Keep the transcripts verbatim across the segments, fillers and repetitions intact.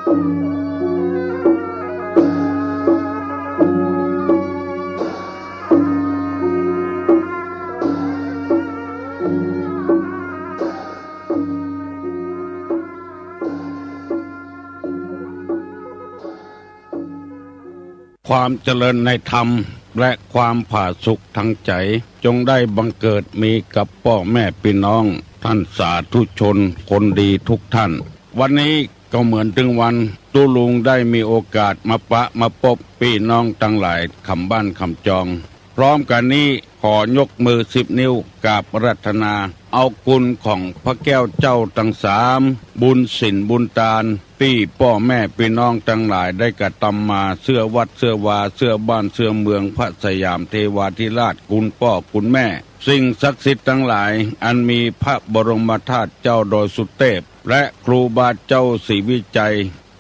ความเจริญในธรรมและความผาสุกทางใจ๋ จงได้บังเกิดมีกับป้อแม่ปี้น้อง ท่านสาธุชนคนดีทุกท่าน วันนี้ก็เหมือนตึงวัน ตุ๊ลุงได้มีโอกาสมาปะมาปบปี้น้องตังหลาย คำบ้านคำจอง พร้อมกั๋นนี้ ขอยกมือสิบนิ้วกราบอาราธนา เอากุณของพระแก้วเจ้าตังสาม บุญศีลบุญตาน ตี้ป้อแม่ปี้น้องตังหลายได้กระตำมา เสื้อวัดเสื้อวา เสื้อบ้านเสื้อเมือง พระสยามเทวาธิราช กุณป้อกุณแม่ สิ่งศักดิ์สิทธิ์ตังหลาย อันมีพระบรมธาตุเจ้าดอยสุเตพ และครูบาเจ้าศรีวิชัย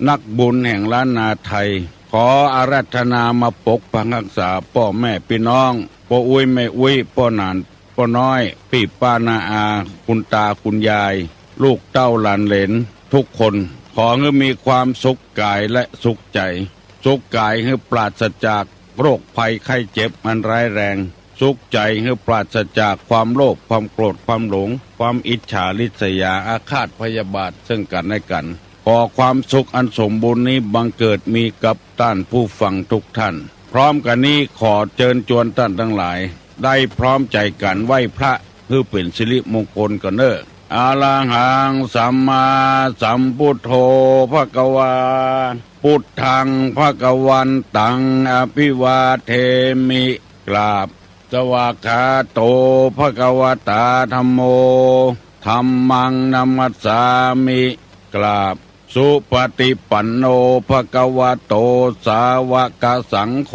นักบุญแห่งล้านนาไทย ขออาราธนามาปกปักฮักษาป้อแม่ปี้น้อง ป้ออุ๊ยแม่อุ๊ย ป้อหนานป้อน้อย ปี้ป้าน้าอา คุณตาคุณยาย ลูกเต้าหลานเหลนทุกคน ขอหื้อมีความสุขกายและสุขใจ๋ สุขกายหื้อปราศจากโรคภัยไข้เจ็บอันร้ายแรง สุขใจ๋หื้อปราศจากความโลภ ความโกรธ ความหลง ความอิจฉาริษยา อาฆาตพยาบาทซึ่งกั๋นและกั๋น ขอความสุขอันสมบูรณ์นี้บังเกิดมีกับต้านผู้ฟังทุกท่าน พร้อมกั๋นนี้ขอเจิญจวนต้านตังหลาย ได้พร้อมใจ๋กั๋นไหว้พระ หื้อเป๋นสิริมงคลกั๋นเน่อ อะระหังสัมมาสัมพุทโธภะคะวา พุทธังภะคะวันตังอะภิวาเทมิ กราบ สวากขาโตภะคะวะตาธัมโม ธัมมังนะมัสสามิ กราบ สุปฏิปันโนภะคะวะโตสาวกสังโฆ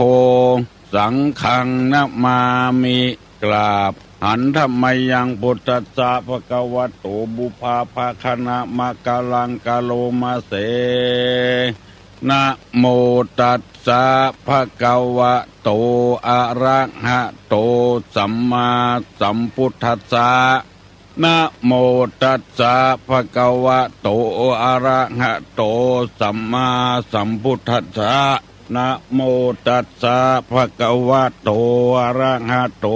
สังฆังนะมามิ กราบ หันธะมะยังพุทธัสสะภะคะวะโตปุพพาภะคะนะมะกะลังกะโลมะเส นะโมตัสสะภะคะวะโตอะระหะโตสัมมาสัมพุทธัสสะ นะโมตัสสะภะคะวะโตอะระหะโตสัมมาสัมพุทธัสสะ นะโมตัสสะภะคะวะโตอะระหะโต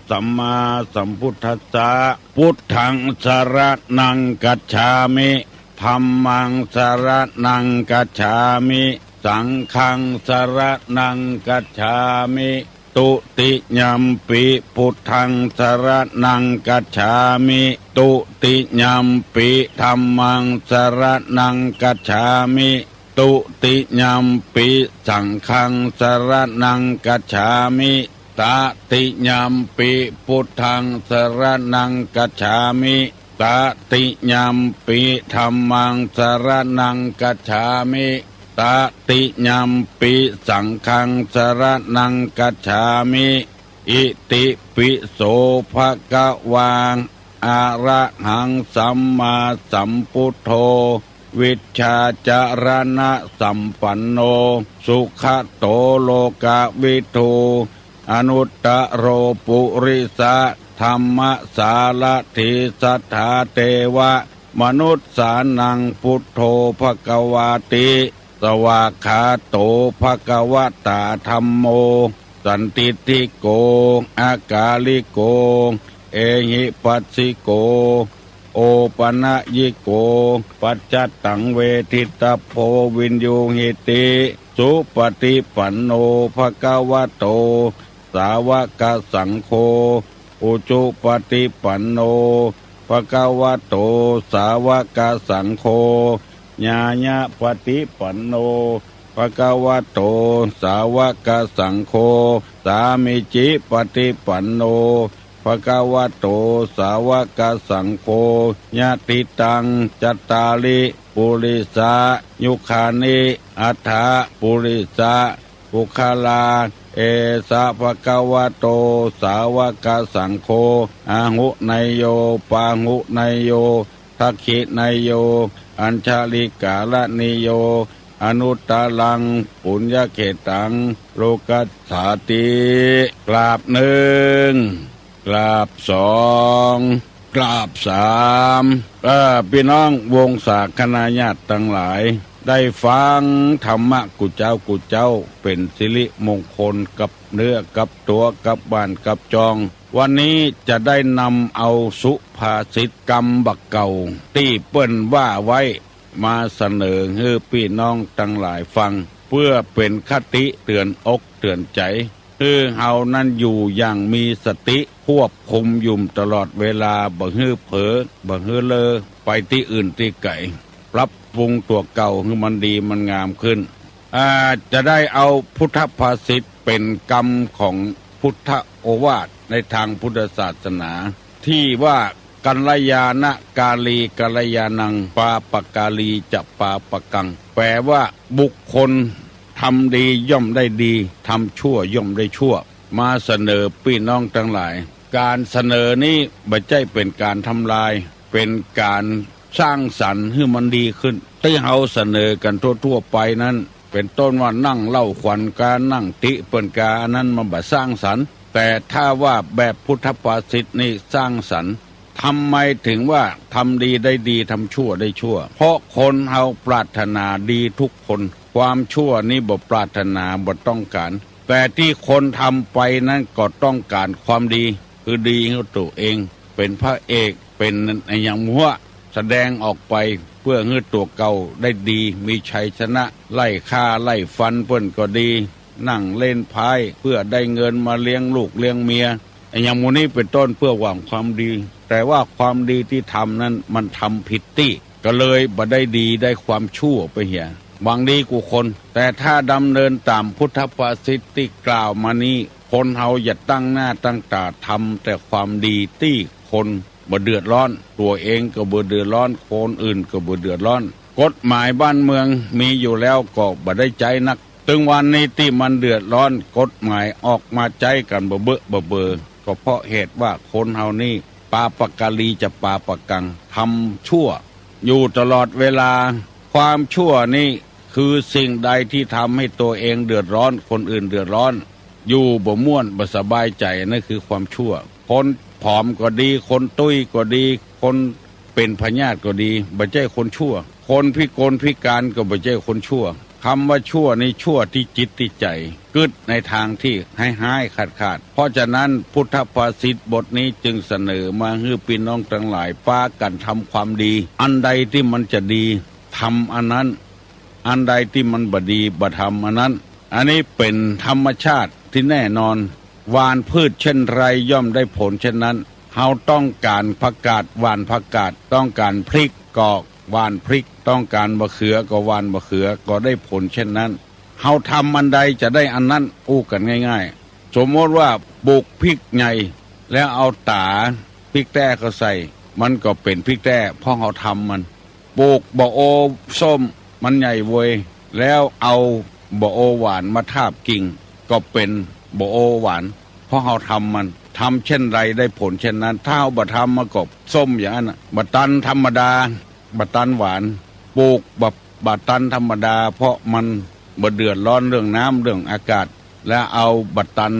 สัมมาสัมพุทธัสสะ พุทธังสะระณังกัจฉามิ ธัมมังสะระณังกัจฉามิ สังฆังสะระณังกัจฉามิ ตุติยัมปิพุทธังสะระณังกัจฉามิ ตุติยัมปิธัมมังสะระณังกัจฉามิ ตุติยัมปิสังฆังสะระณังกัจฉามิ ตติยัมปิพุทธังสะระณังกัจฉามิ ตติยัมปิธัมมังสะระณังกัจฉามิ ตติยัมปิสังฆังสะระณังกัจฉามิ อิติปิโสภะคะวา อะระหังสัมมาสัมพุทโธ วิชชาจารณะสัมปันโน สุขะโตโลกะวิทู อนุตตะโรปุริสะธัมมะสารถี สัทธาเตวะมนุสสานัง พุทโธภะคะวาติ สวากขาโตภะคะวะตาธัมโม สันทิฏฐิโก อากาลิโก เอหิปัสสิโก โอปะนะยิโก ปัจจัตตังเวทิตะโพ วิญญูหิติ สุปฏิปันโนภะคะวะโต สาวกสังโฆ อุจุปฏิปันโนภะคะวะโต สาวกสังโฆ ญาณปฏิปันโนภะคะวะโต สาวกสังโฆ สามีจิปฏิปันโนภะคะวะโต สาวกสังโฆ ยะถิตัง จัตตาริ ปุริสายุคานิ อัฏฐะ ปุริสะ ปุคคลา เอสะภะคะวะโต สาวกสังโฆ อาหุเนยโย ปาหุเนยโย ทักขิเนยโย อัญชลิกาละนิโย อนุตตรัง ปุญญเขตตัง โลกัสสาติ กราบหนึ่ง กราบสอง กราบสาม เอ่อ ปี้น้องวงศาคณาญาติตังหลาย ได้ฟังธรรมะกู้เจ๊ากู้เจ๊า เป๋นสิริมงคลกับเนื้อกับตั๋วกับบ้านกับจอง วันนี้จะได้นำเอาสุภาษิตกำบ่าเก่าตี้เปิ้นว่าไว้ มาเสนอหื้อปี้น้องตังหลายฟัง เปื้อเป๋นคติเตื๋อนอกเตื๋อนใจ๋ หื้อเฮานั้นอยู่อย่างมีสติ ควบคุมอยู่ตลอดเวลา บ่หื้อเผลอ บ่หื้อเลอ ไปตี้อื่นตี้ไก๋ ปรับปรุงตั๋วเก่าหื้อมันดีมันงามขึ้น อ่า จะได้เอาพุทธภาษิตเป๋นกำของพุทธโอวาทในตางพุทธศาสนา ตี้ว่า กัลยาณการีกัลยาณัง ปาปการีจะปาปกัง แปลว่า บุคคลทำดีย่อมได้ดี ทำชั่วย่อมได้ชั่ว มาเสนอปี้น้องตังหลาย ก๋านเสนอนี้บ่ใจ้เป๋นก๋านทำลาย เป๋นก๋านสร้างสรรค์หื้อมันดีขึ้น ตี้เฮาเสนอกั๋นทั่วๆ ไปนั้น เป๋นต้นว่านั่งเล่าขวัญกา นั่งติเปิ้นกา อันนั้นมันบ่สร้างสรรค์ แต่ถ้าว่าแบบพุทธภาษิตนี้สร้างสรรค์ ทำไมถึงว่าทำดีได้ดี ทำชั่วได้ชั่ว เพราะคนเฮาปรารถนาดีทุกคน ความชั่วนี้บ่ปรารถนา บ่ต้องก๋าน แต่ตี้คนทำไปนั้นก็ต้องก๋านความดี คือดีหื้อตั๋วเอง เป๋นพระเอก เป๋นอะหยังหั้น แสดงออกไปเปื้อหื้อตั๋วเก่าได้ดี มีชัยชนะ ไล่ฆ่าไล่ฟันเปิ้นก็ดี นั่งเล่นไพ่เปื้อได้เงินมาเลี้ยงลูกเลี้ยงเมีย อะหยังหมู่นี้เป๋นต้น เปื้อหวังความดี แต่ว่าความดีตี้ทำนั้นมันทำผิดตี้ ก็เลยบ่ได้ดี ได้ความชั่วไปเหีย หวังดีกู้คน แต่ถ้าดำเนินต๋ามพุทธภาษิตตี้กล่าวมานี้ คนเฮาอย่าตั้งหน้าตั้งต๋าทำแต่ความดีตี้คนบ่เดือดร้อน ตั๋วเองก็บ่เดือดร้อน คนอื่นก็บ่เดือดร้อน กฎหมายบ้านเมืองมีอยู่แล้วก็บ่ได้ใจ๊นัก ตึงวันนี้ตี้มันเดือดร้อน กฎหมายออกมาใจ๊กั๋นบ่เบอะบ่เบอ ก็เพราะเหตุว่าคนเฮานี้ ปาปการีจะปาปกัง ทำชั่วอยู่ตลอดเวลา ความชั่วนี้คือสิ่งใดตี้ทำให้ตั๋วเองเดือดร้อน คนอื่นเดือดร้อน อยู่บ่ม่วนบ่สบายใจ๋ นั่นคือความชั่ว คนผอมก็ดี คนตุ้ยก็ดี คนเป๋นพยาธิก็ดี บ่ใจ้คนชั่ว คนพิกลพิก๋านก็บ่ใจ้คนชั่ว กำว่าชั่วนี้ชั่วตี้จิตตี้ใจ๋ กึ๊ดในตางตี้ฮ้ายๆ ขาดๆ เพราะฉะนั้นพุทธภาษิตบทนี้จึงเสนอมาหื้อปี้น้องตังหลายปากั๋นทำความดี อันใดตี้มันจะดี ทำอันนั้น อันใดตี้มันบ่ดี บ่ทำอันนั้น อันนี้เป๋นธรรมชาติตี้แน่นอน หว่านพืชเช่นไรย่อมได้ผลเช่นนั้น เฮาต้องก๋านผักกาด หว่านผักกาด ต้องก๋านพริกก็หว่านพริก ต้องก๋านบ่าเขือก็หว่านบ่าเขือ ก็ได้ผลเช่นนั้น เฮาทำอันใดจะได้อันนั้น อู้กั๋นง่ายๆ สมมติว่าปลูกพริกใหญ่ แล้วเอาต๋าพริกแต๊เข้าใส่ มันก็เป๋นพริกแต๊ เพราะเฮาทำมัน ปลูกบ่าโอส้ม มันใหญ่เวย แล้วเอาบ่าโอหว่านมาทาบกิ่ง ก็เป๋นบ่าโอหว่าน เพราะเฮาทำมัน ทำเช่นไรได้ผลเช่นนั้น ถ้าเฮาบ่ทำมันก็ส้มอย่างนั้นน่ะ บ่าตันธรรมดา บ่าตันหว่าน ปลูกบ่า บ่าตันธรรมดา เพราะมันบ่เดือดร้อนเรื่องน้ำเรื่องอากาศ แล้วเอาบ่าตัน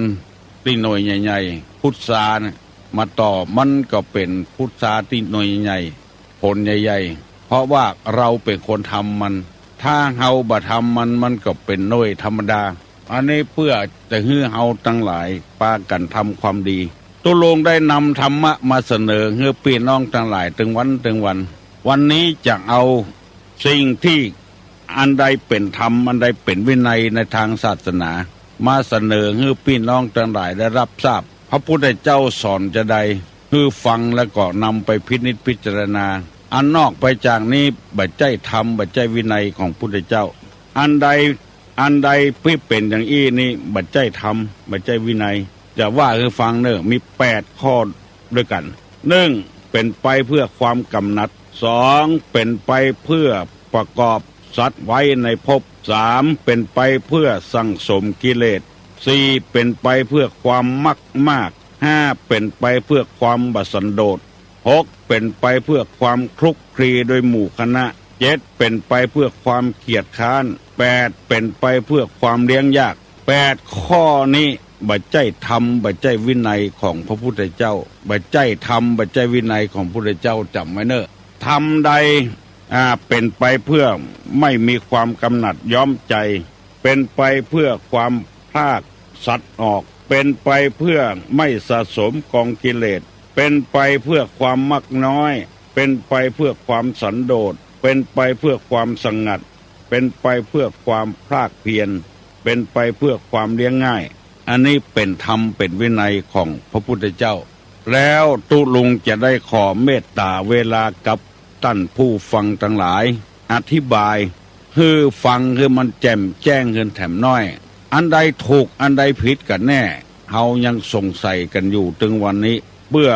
ตี้หน่วยใหญ่ๆ พุทราเนี่ยมาต่อ มันก็เป๋นพุทราตี้หน่วยใหญ่ๆ ผลใหญ่ๆ เพราะว่าเฮาเป๋นคนทำมัน ถ้าเฮาบ่ทำมัน มันก็เป๋นหน่วยธรรมดา อันนี้เปื้อจะหื้อเฮาตังหลายปากั๋นทำความดี ตุ๊ลุงได้นำธรรมะมาเสนอหื้อปี้น้องตังหลายตึงวันตึงวัน วันนี้จะเอาสิ่งตี้ อันใดเป๋นธรรม อันใดเป๋นวินัยในตางศาสนา มาเสนอหื้อปี้น้องตังหลายได้รับทราบ พระพุทธเจ้าสอนจาใด หื้อฟังแล้วก็นำไปพินิจพิจารณา อันนอกไปจากนี้บ่ใจ้ธรรม บ่ใจ้วินัยของพุทธเจ้า อันใด อันใดตี้เป๋นอย่างอี้นี้ บ่ใจ้ธรรม บ่ใจ้วินัย จะว่าหื้อฟังเน่อ มีแปดข้อด้วยกั๋น นึ่ง เป๋นไปเพื่อความกำหนัด สอง เป๋นไปเพื่อประกอบสัตว์ไว้ในภพ สาม เป๋นไปเพื่อสั่งสมกิเลส สี่ เป๋นไปเพื่อความมักมาก ห้า เป๋นไปเพื่อความบ่สันโดษ หก เป๋นไปเพื่อความคลุกคลีโดยหมู่คณะ เจ็ด เป๋นไปเพื่อความเกียจคร้าน แปด เป๋นไปเพื่อความเลี้ยงยาก แปดข้อนี้บ่ใจ้ธรรม บ่ใจ้วินัยของพระพุทธเจ้า บ่ใจ้ธรรม บ่ใจ้วินัยของพุทธเจ้า จ๋ำไว้เน่อ ธรรมใด อ่า เป๋นไปเพื่อไม่มีความกำหนัดย้อมใจ เป๋นไปเพื่อความพรากสัตว์ออก เป๋นไปเพื่อไม่สะสมกองกิเลส เป๋นไปเพื่อความมักน้อย เป๋นไปเพื่อความสันโดษ เป๋นไปเพื่อความสงัด เป๋นไปเพื่อความพรากเพียร เป๋นไปเพื่อความเลี้ยงง่าย อันนี้เป๋นธรรมเป๋นวินัยของพระพุทธเจ้า แล้วตุ๊ลุงจะได้ขอเมตต๋าเวลากับต้านผู้ฟังตังหลาย อธิบายหื้อฟังหื้อมันแจ่มแจ้งหื้อแถมน้อย อันใดถูกอันใดผิดกั๋นแน่ เฮายังสงสัยกั๋นอยู่เถิงวันนี้ เปื้อ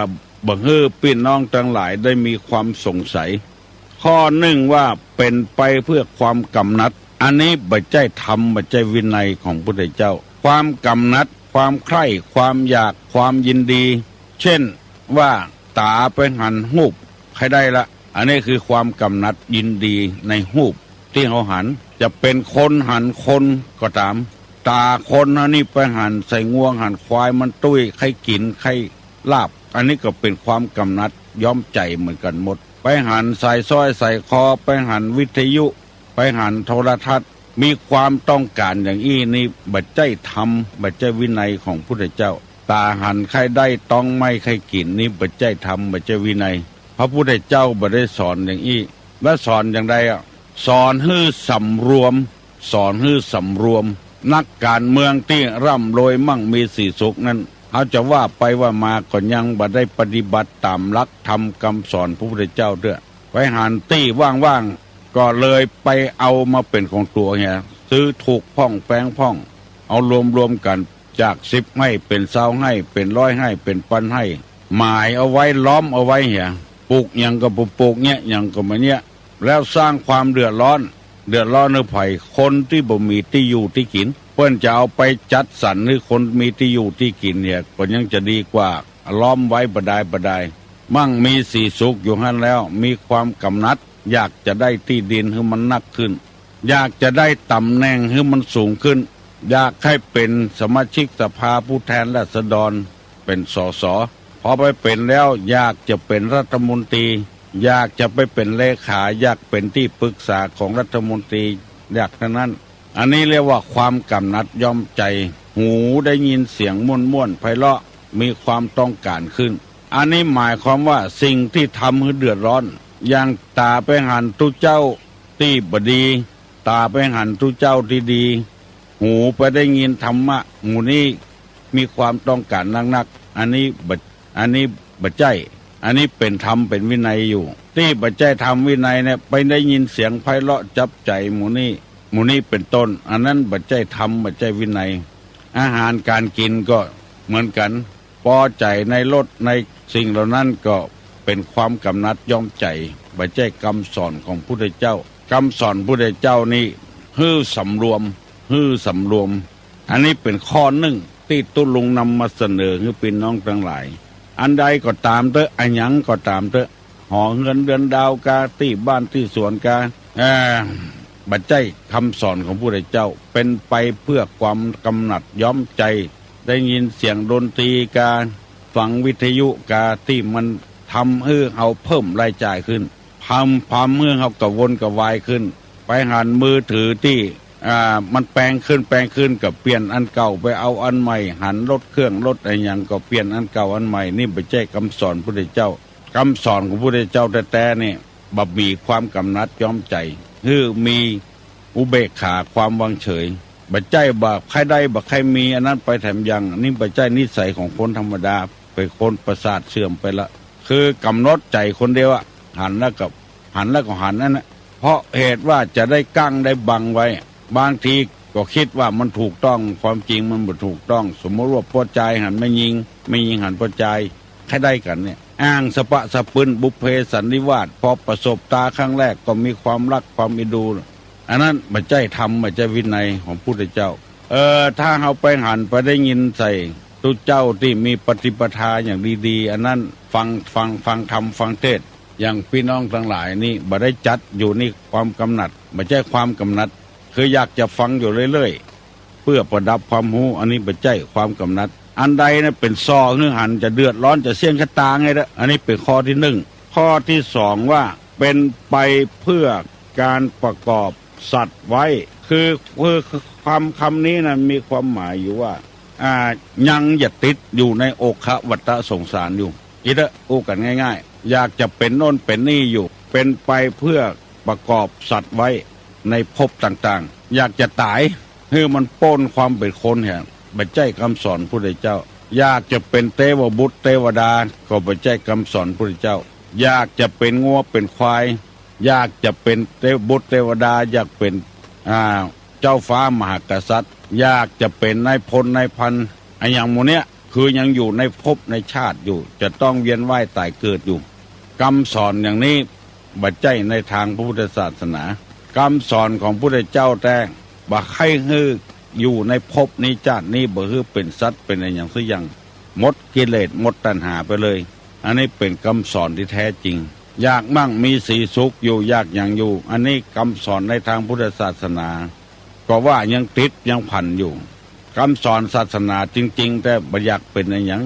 บ่หื้อปี้น้องตังหลายได้มีความสงสัย ข้อนึ่งว่าเป๋นไปเพื่อความกำหนัด อันนี้บ่ใจ้ธรรม บ่ใจ้วินัยของพุทธเจ้า ความกำหนัด ความใคร่ ความอยาก ความยินดี เช่นว่าต๋าไปหันฮูปใค่ได้ละ อันนี้คือความกำหนัดยินดีในฮูปตี้เฮาหัน จะเป๋นคนหันคนก็ต๋าม ต๋าคนอันนี้ไปหันใส่งวงหันควายมันตุ้ย ใค่กิ๋นใค่ลาบ อันนี้ก็เป๋นความกำหนัดย้อมใจ๋เหมือนกั๋นหมด ไปหันสายสร้อยสายคอ ไปหันวิทยุ ไปหันโทรทัศน์ มีความต้องก๋านอย่างอี้นี่บ่ใจ้ธรรม บ่ใจ้วินัยของพุทธเจ้า ต๋าหันใค่ได้ต๊องไม้ใค่กิ๋นนี่บ่ใจ้ธรรม บ่ใจ้วินัย พระพุทธเจ้าบ่ได้สอนอย่างอี้ แล้วสอนอย่างใดอะ สอนหื้อสำรวม สอนหื้อสำรวม นักก๋านเมืองตี้ร่ำรวยมั่งมีสีสุขนั้น เฮาจะว่าไปว่ามาก็ยังบ่ได้ปฏิบัติต๋ามหลักธรรมกำสอนพระพุทธเจ้าเตื้อ ไปหันตี้ว่างๆ ก็เลยไปเอามาเป๋นของตั๋วเหีย ซื้อถูกพ่องแพงพ่อง เอารวมๆ กั๋น จากสิบไฮ่เป๋นซาวไฮ่ เป๋นร้อยไฮ่ เป๋นปันไฮ่ หมายเอาไว้ ล้อมเอาไว้เหีย ปลูกหยังก็บ่ปลูก เยียะหยังก็บ่เยียะ แล้วสร้างความเดือดร้อน เดือดร้อนหื้อใผ คนตี้บ่มีตี้อยู่ตี้กิ๋น เปิ้นจะเอาไปจัดสรรหื้อคนมีตี้อยู่ตี้กิ๋นเหีย ก็ยังจะดีกว่า ล้อมไว้บ่ดายบ่ดาย มั่งมีสีสุขอยู่หั้นแล้ว มีความกำหนัด อยากจะได้ตี้ดินหื้อมันนักขึ้น อยากจะได้ต๋ำแหน่งหื้อมันสูงขึ้น อยากใค่เป๋นสมาชิกสภาผู้แทนราษฎร เป๋น สส พอไปเป๋นแล้วอยากจะเป๋นรัฐมนตรี อยากจะไปเป๋นเลขา อยากเป๋นตี้ปรึกษาของรัฐมนตรี อยากเต้านั้น อันนี้เรียกว่าความกำหนัดย้อมใจ๋ หูได้ยินเสียงม่วนๆ ไพเราะ มีความต้องก๋านขึ้น อันนี้หมายความว่าสิ่งตี้ทำหื้อเดือดร้อน อย่างต๋าไปหันตุ๊เจ้าตี้บ่ดี ต๋าไปหันตุ๊เจ้าตี้ดี หูไปได้ยินธรรมะ หมู่นี้มีความต้องก๋านนักๆ อันนี้บ่ อันนี้บ่ใจ้ อันนี้เป๋นธรรมเป๋นวินัยอยู่ ตี้บ่ใจ้ธรรมวินัยเนี่ย ไปได้ยินเสียงไพเราะจับใจ๋หมู่นี้ หมู่นี้เป๋นต้น อันนั้นบ่ใจ้ธรรม บ่ใจ้วินัย อาหารก๋านกิ๋นก็เหมือนกั๋น ปอใจ๋ในรสในสิ่งเหล่านั้นก็เป๋นความกำหนัดย้อมใจ๋ บ่ใจ้กำสอนของพุทธเจ้า กำสอนพุทธเจ้านี่หื้อสำรวม หื้อสำรวม อันนี้เป๋นข้อนึ่งตี้ตุ๊ลุงนำมาเสนอหื้อปี้น้องตังหลาย อันใดก็ต๋ามเต๊อะ อะหยังก็ต๋ามเต๊อะ หอเฮือนเดือนดาวกา ตี้บ้านตี้สวนกา เอ่อ บ่ใจ้กำสอนของพุทธเจ้า เป๋นไปเปื้อความกำหนัดย้อมใจ๋ ได้ยินเสียงดนตรีกา ฟังวิทยุกา ตี้มันทำหื้อเฮาเพิ่มรายจ่ายขึ้น ทำ ทำหื้อเฮากระวนกระวายขึ้น ไปหันมือถือตี้ อ่า มันแปงขึ้น แปงขึ้นก็เปลี่ยนอันเก่า ไปเอาอันใหม่ หันรถเครื่องรถอะหยังก็เปลี่ยนอันเก่าอันใหม่ นี่บ่ใจ้กำสอนพุทธเจ้า กำสอนของพุทธเจ้าแต๊ๆ นี่ บ่มีความกำหนัดย้อมใจ๋ หื้อมีอุเบกขาความวางเฉย บ่ใจ้บ่ใค่ได้บ่ใค่มีอันนั้นไปแถมยัง นี่บ่ใจ้นิสัยของคนธรรมดา เป๋นคนประสาทเสื่อมไปละ คือกำหนดใจ๋คนเดียวอะ หันแล้วก็ หันแล้วก็หันนั่นแหละ เพราะเหตุว่าจะได้กั้งได้บังไว้ บางทีก็กึ๊ดว่ามันถูกต้อง ความจริงมันบ่ถูกต้อง สมมุติว่าป้อจายหันแม่ญิง แม่ญิงหันป้อจาย ใค่ได้กั๋นเนี่ย อ้างสะปะสะปืน บุพเพสันนิวาส พอประสบตาครั้งแรกก็มีความรักความเอ็นดู อันนั้นบ่ใจ้ธรรม บ่ใจ้วินัยของพุทธเจ้า เออ ถ้าเฮาไปหันไปได้ยินใส่ตุ๊เจ้าตี้มีปฏิปทาอย่างดีๆ อันนั้นฟัง ฟัง ฟังธรรม ฟังเทศน์ อย่างปี้น้องตังหลายนี่ บ่ได้จัดอยู่นี่ความกำหนัด บ่ใจ้ความกำหนัด คืออยากจะฟังอยู่เรื่อยๆ เปื้อประดับความฮู้ อันนี้บ่ใจ้ความกำหนัด อันใดนะเป๋นส่อหื้อหัน จะเดือดร้อน จะเสี้ยงชะตาไงละ อันนี้เป๋นข้อตี้นึ่ง ข้อตี้สองว่า เป็นไปเพื่อการประกอบสัตว์ไว้ คือ คือคำ คำนี้นะมีความหมายอยู่ว่า อ่า ยังอย่าติดอยู่ในโอคะวัตตะสงสารอยู่ อีเตอะ อู้กั๋นง่ายๆ อยากจะเป๋นโน่นเป๋นนี่อยู่ เป็นไปเพื่อประกอบสัตว์ไว้ในภพต่างๆ อยากจะต๋าย หื้อมันป๊นความเป๋นคนแหม บ่ใจ้กำสอนพุทธเจ้า อยากจะเป๋นเตวบุตรเตวดา ก็บ่ใจ้กำสอนพุทธเจ้า อยากจะเป๋นงัวเป๋นควาย อยากจะเป๋นเตวบุตรเตวดา อยากเป๋น อ่า เจ้าฟ้ามหากษัตริย์ อยากจะเป๋นนายพลนายพัน อะหยังหมู่เนี้ย คือยังอยู่ในภพในชาติอยู่ จะต้องเวียนว่ายต๋ายเกิดอยู่ กำสอนอย่างนี้บ่ใจ้ในตางพระพุทธศาสนา กำสอนของพุทธเจ้าแต๊ บ่ใค่หื้ออยู่ในภพนี้จาตินี้ บ่หื้อเป๋นสัตว์เป๋นอะหยังสักอย่าง หมดกิเลสหมดตัณหาไปเลย อันนี้เป๋นกำสอนตี้แต๊จริง อยากมั่งมีสีสุขอยู่ อยากหยังอยู่ อันนี้กำสอนในตางพุทธศาสนา ก็ว่ายังติดยังพันอยู่ กำสอนศาสนาจริงๆ แต๊บ่อยากเป๋นอะหยัง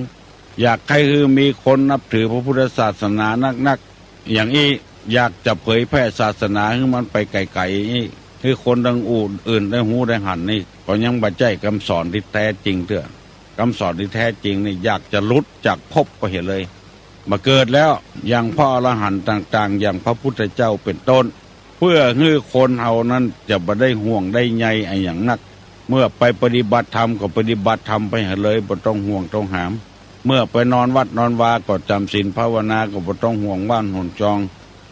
อยากใค่หื้อมีคนนับถือพระพุทธศาสนานักๆ อย่างอี้ อยากจะเผยแผ่ศาสนาหื้อมันไปไก๋ๆ อี้ หื้อคนตังอู้อื่นได้ฮู้ได้หันนี่ ก็ยังบ่ใจ้กำสอนตี้แต๊จริงเตื้อ กำสอนตี้แต๊จริงนี่ อยากจะหลุดจากภพไปเหียเลย บ่เกิดแล้ว อย่างพระอรหันต์ต่างๆ อย่างพระพุทธเจ้าเป๋นต้น เพื่อหื้อคนเฮานั้นจะบ่ได้ห่วงได้ใยอะหยังนัก เมื่อไปปฏิบัติธรรมก็ปฏิบัติธรรมไปเหียเลย บ่ต้องห่วงต้องหาม เมื่อไปนอนวัดนอนวาก็จ๋ำศีลภาวนาก็บ่ต้องห่วงบ้านหนจอง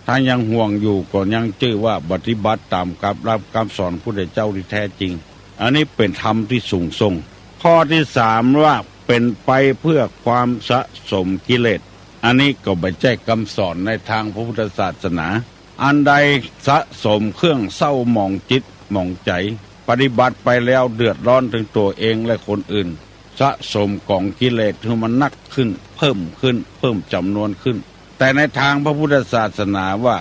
ถ้ายังห่วงอยู่ก็ยังจื้อว่าปฏิบัติต๋ามกำรับกำสอนพุทธเจ้าตี้แต๊จริง อันนี้เป๋นธรรมตี้สูงส่ง ข้อตี้สามว่าเป๋นไปเพื่อความสะสมกิเลส อันนี้ก็บ่ใจ้กำสอนในตางพระพุทธศาสนา อันใดสะสมเครื่องเศร้าหมองจิตหมองใจ๋ ปฏิบัติไปแล้วเดือดร้อนเถิงตั๋วเองและคนอื่น สะสมก๋องกิเลสหื้อมันนักขึ้น เพิ่มขึ้น เพิ่มจ๋ำนวนขึ้น แต่ในตางพระพุทธศาสนาว่า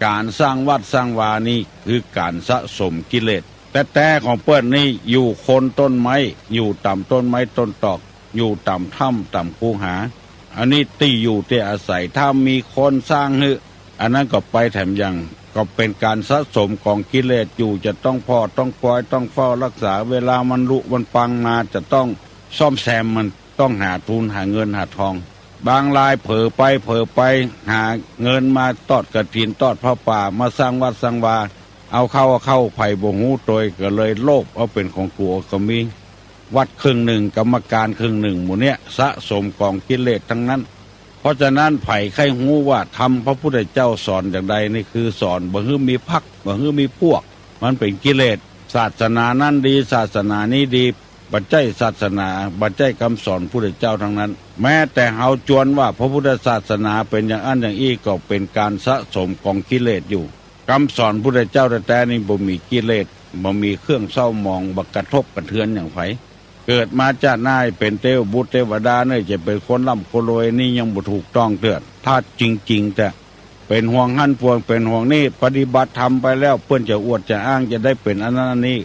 ก๋านสร้างวัดสร้างวานี้คือก๋านสะสมกิเลส แต๊ๆ ของเปิ้นนี่อยู่โคนต้นไม้ อยู่ต๋ามต้นไม้ต้นตอก อยู่ต๋ามถ้ำต๋ามคูหา อันนี้ตี้อยู่ตี้อาศัย ถ้ามีคนสร้างหื้อ อันนั้นก็ไปแถมยัง ก็เป๋นก๋านสะสมก๋องกิเลสอยู่ จะต้องผ่อต้องปอย ต้องเฝ้ารักษา เวลามันรุมันปังมาจะต้องซ่อมแซมมัน ต้องหาทุนหาเงินหาทอง บางรายเผลอไปเผลอไป หาเงินมาตอดกฐินตอดผ้าป่า มาสร้างวัดสร้างวา เอาเข้าเอาเข้า ใผบ่ฮู้โตย ก็เลยโลภเอาเป๋นของตั๋วก็มี วัดครึ่งนึ่ง กรรมการครึ่งนึ่ง หมู่เนี้ยสะสมก๋องกิเลสตังนั้น เพราะฉะนั้นใผใค่ฮู้ว่าธรรมพระพุทธเจ้าสอนอย่างใด นี่คือสอนบ่หื้อมีพรรค บ่หื้อมีพวก มันเป๋นกิเลส ศาสนานั้นดี ศาสนานี้ดี บ่ใจ้ศาสนา บ่ใจ้กำสอนพุทธเจ้าตังนั้น แม้แต่เฮาจวนว่าพระพุทธศาสนาเป๋นอย่างอั้นอย่างอี้ ก็เป๋นก๋านสะสมก๋องกิเลสอยู่ กำสอนพุทธเจ้าแต๊ๆ นี่บ่มีกิเลส บ่มีเครื่องเศร้าหมอง บ่กระทบกระเทือนอย่างใผ เกิดมาจาติหน้าเป๋นเตวบุตรเตวดาเน่อ จะเป๋นคนร่ำคนรวย นี่ยังบ่ถูกต้องเตื้อ ถ้าจริงๆ แต๊ เป๋นห่วงหั้นปวง เป๋นห่วงนี่ ปฏิบัติธรรมไปแล้ว เปิ้นจะอวดจะอ้างจะได้เป๋นอันนั้นอันนี้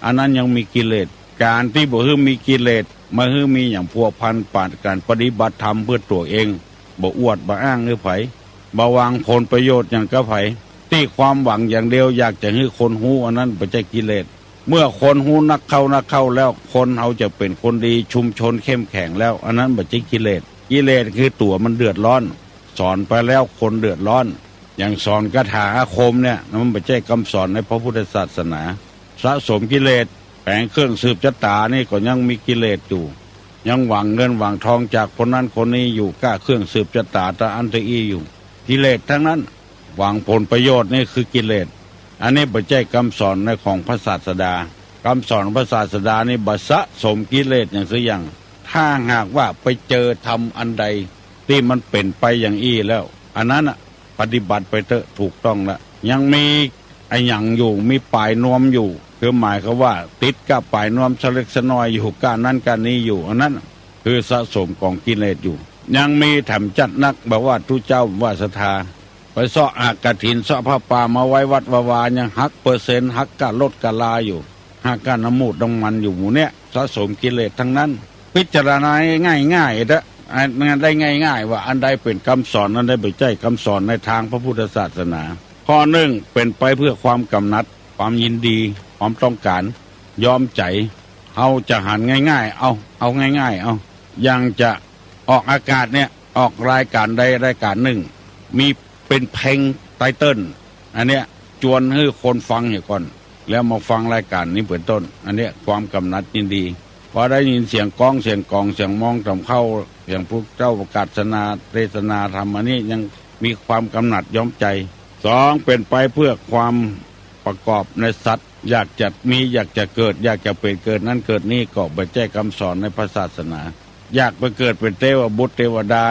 อันนั้นยังมีกิเลส ก๋านตี้บ่หื้อมีกิเลส บ่หื้อมีหยังพัวพันปะกั๋นปฏิบัติธรรมเปื้อตั๋วเอง บ่อวดบ่อ้างหื้อใผ บ่หวังผลประโยชน์หยังกับใผ ตี้ความหวังอย่างเดียวอยากจะหื้อคนฮู้ อันนั้นบ่ใจ้กิเลส เมื่อคนฮู้นักเข้านักเข้าแล้ว คนเฮาจะเป๋นคนดี ชุมชนเข้มแข็งแล้ว อันนั้นบ่ใจ้กิเลส กิเลสคือตั๋วมันเดือดร้อน สอนไปแล้วคนเดือดร้อน อย่างสอนคาถาอาคมเนี่ย มันบ่ใจ้กำสอนในพระพุทธศาสนา สะสมกิเลส แป๋งเครื่องสืบชะต๋านี่ก็ยังมีกิเลสอยู่ ยังหวังเงินหวังทองจากคนนั้นคนนี้อยู่ ก้าเครื่องสืบชะต๋าตะอั้นตะอี้อยู่ กิเลสตังนั้น หวังผลประโยชน์นี่คือกิเลส อันนี้บ่ใจ้กำสอนในของพระศาสดา กำสอนพระศาสดานี่บ่สะสมกิเลสอย่างสักอย่าง ถ้าหากว่าไปเจอธรรมอันใดตี้มันเป๋นไปอย่างอี้แล้ว อันนั้นน่ะ ปฏิบัติไปเต๊อะ ถูกต้องละ ยังมีอะหยังอยู่ มีป๋ายนวมอยู่ คือหมายความว่าติดก้าป๋ายนวมสะเล็กสะน้อยอยู่ ก้านั้นก้านี้อยู่ อันนั้นคือสะสมก๋องกิเลสอยู่ ยังมีแถมจัดนัก บ่ว่าตุ๊เจ้าบ่ว่าศรัทธา ไปเซาะหากฐินเซาะผ้าป่ามาไว้วัดวาวา ยังหักเปอร์เซ็นต์ หักก้าลดก้าลาอยู่ หักก้าน้ำมูกน้ำมันอยู่ หมู่เนี้ยสะสมกิเลสตังนั้น พิจารณาง่ายๆ เต๊อะ อันนั้นได้ง่ายๆ ว่าอันใดเป๋นกำสอน อันใดบ่ใจ้กำสอนในตางพระพุทธศาสนา ข้อนึ่งเป๋นไปเปื้อความกำหนัด ความยินดี ความต้องก๋าน ยอมใจ๋ เฮาจะหันง่ายๆ เอา เอาง่ายๆ เอา อย่างจะออกอากาศเนี่ย ออกรายก๋านใดรายก๋านนึ่ง มีเป๋นเพลงไตเติล อันเนี้ยจวนหื้อคนฟังเหียก่อน แล้วมาฟังรายก๋านนี้เป๋นต้น อันเนี้ยความกำหนัดยินดี พอได้ยินเสียงก๊อง เสียงก๋อง เสียงมองตำเข้า เสียงพระเจ้าประกาศนาเตสนาธรรม อันนี้ยังมีความกำหนัดย้อมใจ๋ สอง เป๋นไปเปื้อความประกอบในสัตว์ อยากจะมี อยากจะเกิด อยากจะเป๋นเกิดนั้นเกิดนี้ ก็บ่ใจ้กำสอนในพระศาสนา อยากไปเกิดเป๋นเตวบุตรเตวดา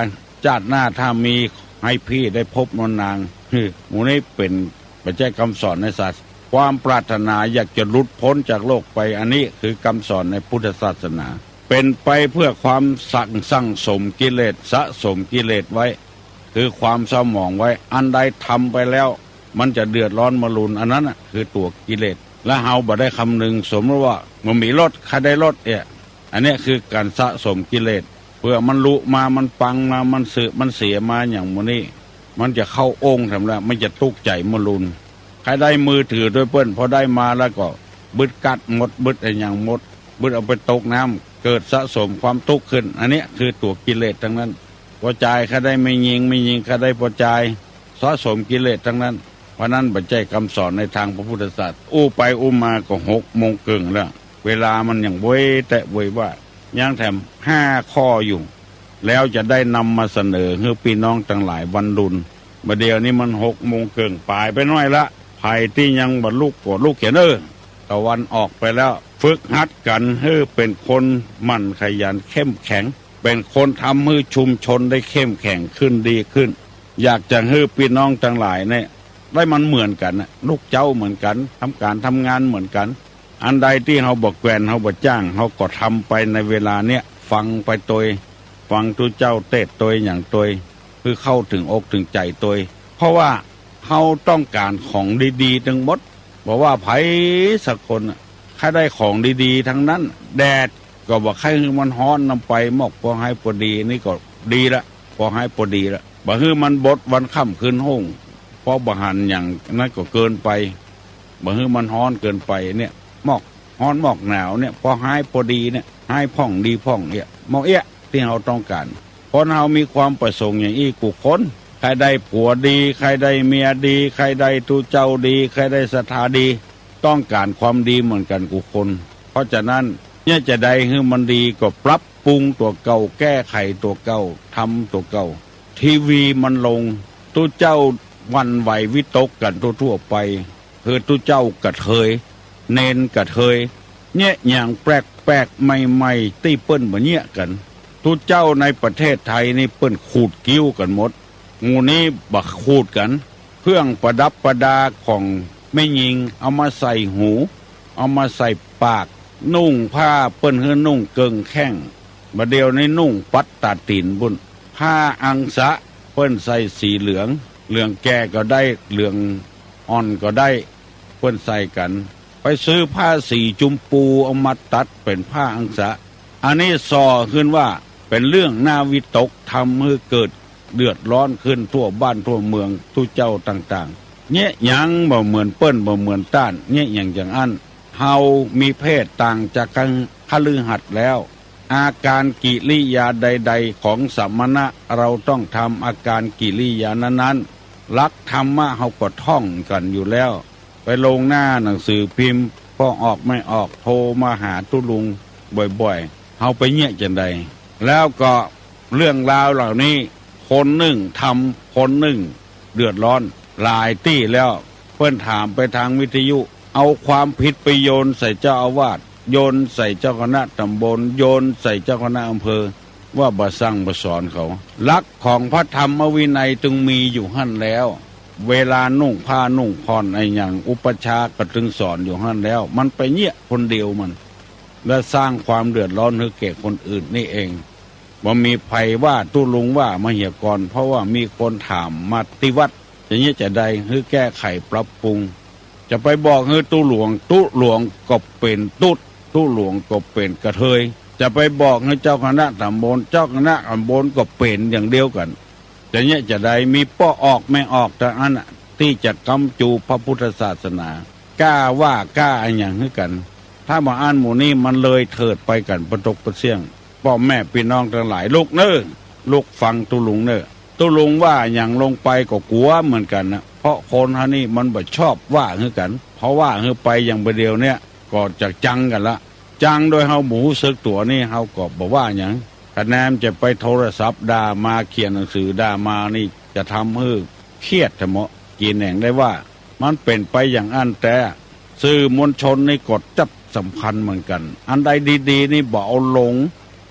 จาติหน้าถ้ามีหื้อพี่ได้พบนวลนาง หมู่นี้เป๋น บ่ใจ้กำสอนในศาสนา ความปรารถนาอยากจะหลุดป๊นจากโลกไป อันนี้คือกำสอนในพุทธศาสนา เป๋นไปเปื้อความสั่ง สั่งสมกิเลส สะสมกิเลสไว้ คือความเศร้าหมองไว้ อันใดทำไปแล้ว มันจะเดือดร้อนมะรุน อันนั้นน่ะคือตั๋วกิเลส และเฮาบ่ได้คำนึง สมมุติว่ามันมีรถ ใค่ได้รถเนี่ย อันเนี้ยคือก๋านสะสมกิเลส เปื้อมันลุมา มันปังมา มันเสื่อม มันเสียมาอย่างหมู่นี้ มันจะเข้าองค์แถมแล้ว มันจะตุ๊กข์ใจ๋มะรุน ใค่ได้มือถือตวยเปิ้น พอได้มาแล้วก็บึดกั๊ดหมด บึดอะหยังหมด บึดเอาไปตกน้ำ เกิดสะสมความตุ๊กข์ขึ้น อันเนี้ยคือตั๋วกิเลสตังนั้น ปอจาย ใค่ได้แม่ญิง แม่ญิง ใค่ได้ปอจาย สะสมกิเลสตังนั้น เพราะนั้นบ่ใจ้กำสอนในตางพระพุทธศาสนา อู้ไปอู้มาก็หกโมงเกิ่งแล้ว เวลามันยังโวยแต๊โวยว่า ยังแถมห้าข้ออยู่ แล้วจะได้นำมาเสนอหื้อปี้น้องตังหลายวันลุน บ่าเดี่ยวนี้มันหกโมงเกิ่งป๋ายไปหน้อยละ ใผตี้ยังบ่ลุกก็ลุกเหียเน่อ ตะวันออกไปแล้ว ฝึกหัดกั๋นหื้อเป๋นคนหมั่นขยันเข้มแข็ง เป๋นคนทำหื้อชุมชนได้เข้มแข็งขึ้น ดีขึ้น อยากจะหื้อปี้น้องตังหลายเนี่ย ได้มันเหมือนกั๋นน่ะ ลูกเจ๊าเหมือนกั๋น ทำก๋านทำงานเหมือนกั๋น อันใดตี้เฮาบ่แกว่น เฮาบ่จ้าง เฮาก็ทำไปในเวลาเนี้ย ฟังไปตวย ฟังตุ๊เจ้าเตสน์ตวยหยังตวย คือเข้าเถิงอกเถิงใจ๋ตวย เพราะว่าเฮาต้องก๋านของดีๆ ตึงหมด บ่ว่าใผสักคนน่ะ ใค่ได้ของดีๆ ตังนั้น แดดก็บ่ใค่หื้อมันฮ้อนนำไป มอก ปอหายปอดี นี่ก็ดีละ ปอหายปอดีละ บ่หื้อมันบดวันค่ำคืนฮุ่ง เพราะบ่หันหยังนั้นก็เกินไป บ่หื้อมันฮ้อนเกินไปเนี่ย มอกฮ้อนมอกหนาวเนี่ย ปอหายปอดีเนี่ย หายพ่องดีพ่องเนี่ย มอกเอี้ยตี้เฮาต้องก๋าน คนเฮามีความประสงค์อย่างอี้กู้คน ใค่ได้ผัวดี ใค่ได้เมียดี ใค่ได้ตุ๊เจ้าดี ใค่ได้ศรัทธาดี ต้องก๋านความดีเหมือนกั๋นกู้คน เพราะฉะนั้น เยียะจะใดหื้อมันดีก็ปรับปรุงตั๋วเก่า แก้ไขตั๋วเก่า ทำตั๋วเก่า ทีวีมันลง ตุ๊เจ้าหวั่นไหววิตกกั๋นทั่วๆ ไป คือตุ๊เจ้ากระเทย เณรกระเทย เยียะหยังแปลกๆ ใหม่ๆ ตี้เปิ้นบ่เยียะกั๋น ตุ๊เจ้าในประเทศไทยนี่เปิ้นขูดคิ้วกั๋นหมด หมู่นี้บ่ขูดกั๋น เครื่องประดับประดาของแม่ญิง เอามาใส่หู เอามาใส่ปาก นุ่งผ้าเปิ้นหื้อนุ่งเกิ่งแข้ง บ่าเดี่ยวนี้นุ่งปัดตาตี๋นปู้น ผ้าอังสะ เปิ้นใส่สีเหลือง เหลืองแก่ก็ได้ เหลืองอ่อนก็ได้ เปิ้นใส่กั๋น ไปซื้อผ้าสีจุมพู เอามาตัดเป๋นผ้าอังสะ อันนี้ส่อขึ้นว่าเป๋นเรื่องน่าวิตก ทำหื้อเกิดเดือดร้อนขึ้นทั่วบ้านทั่วเมือง ตุ๊เจ้าต่างๆ เยียะหยังบ่เหมือนเปิ้น บ่เหมือนต้าน เยียะหยังอย่างอั้น เฮามีเพศต่างจากคฤหัสถ์แล้ว อาการกิริยาใดๆ ของสมณะ เราต้องทำอาการกิริยานั้นๆ หลักธรรมะเฮาก็ท่องกั๋นอยู่แล้ว ไปลงหน้าหนังสือพิมพ์ ปอออกไม่ออก โทรมาหาตุ๊ลุงบ่อยๆ เฮาไปเยียะจังใด แล้วก็เรื่องราวเหล่านี้ คนนึ่งทำ คนนึ่งเดือดร้อน หลายตี้แล้ว เปิ้นถามไปตางวิทยุ เอาความผิดไปโยนใส่เจ้าอาวาส โยนใส่เจ้าคณะตำบล โยนใส่เจ้าคณะอำเภอ ว่าบ่สั่งบ่สอนเขา หลักของพระธรรมวินัยตึงมีอยู่หั้นแล้ว เวลานุ่งผ้านุ่งผ่อนอะหยัง อุปัชฌาย์ก็ตึงสอนอยู่หั้นแล้ว มันไปเยียะคนเดียวมัน และสร้างความเดือดร้อนหื้อแก่คนอื่นนี่เอง บ่มีใผว่าตุ๊ลุงว่ามาเหียก่อน เพราะว่ามีคนถามมาตี้วัด จะเยียะจะใดหื้อแก้ไขปรับปรุง จะไปบอกหื้อตุ๊หลวง ตุ๊หลวงก็เป๋นตุ๊ด ตุ๊หลวงก็เป๋นกระเทย จะไปบอกหื้อเจ้าคณะตำบล เจ้าคณะตำบลก็เป๋นอย่างเดียวกั๋น จะเยียะจาใด มีป้อออกแม่ออกเต้าอั้นน่ะ ตี้จะก๊ำจูพระพุทธศาสนา กล้าว่ากล้าอะหยังหื้อกั๋น ถ้าบ่อั้นหมู่นี้มันเลยเถิดไปกั๋นปะตกปะเสี้ยง ป้อแม่ปี้น้องตังหลาย ลุกเน่อ ลุกฟังตุ๊ลุงเน่อ ตุ๊ลุงว่าหยังลงไปก็กั๋วเหมือนกั๋นนะ เพราะคนเฮานี่มันบ่ชอบว่าหื้อกั๋น เพราะว่าหื้อไปอย่างบ่าเดี่ยวเนี้ย ก็จะจังกั๋นละ จังโดยเฮาบ่ฮู้สึกตั๋วนี่ เฮาก็บ่ว่าหยัง คะแนนจะไปโทรศัพท์ด่ามา เขียนหนังสือด่ามานี่ จะทำหื้อเครียดแท้เหมาะ จีแหน่งได้ว่า มันเป๋นไปอย่างอั้นแต๊ สื่อมวลชนนี่ก็จับสำคัญเหมือนกั๋น อันใดดีๆ นี่บ่เอาลง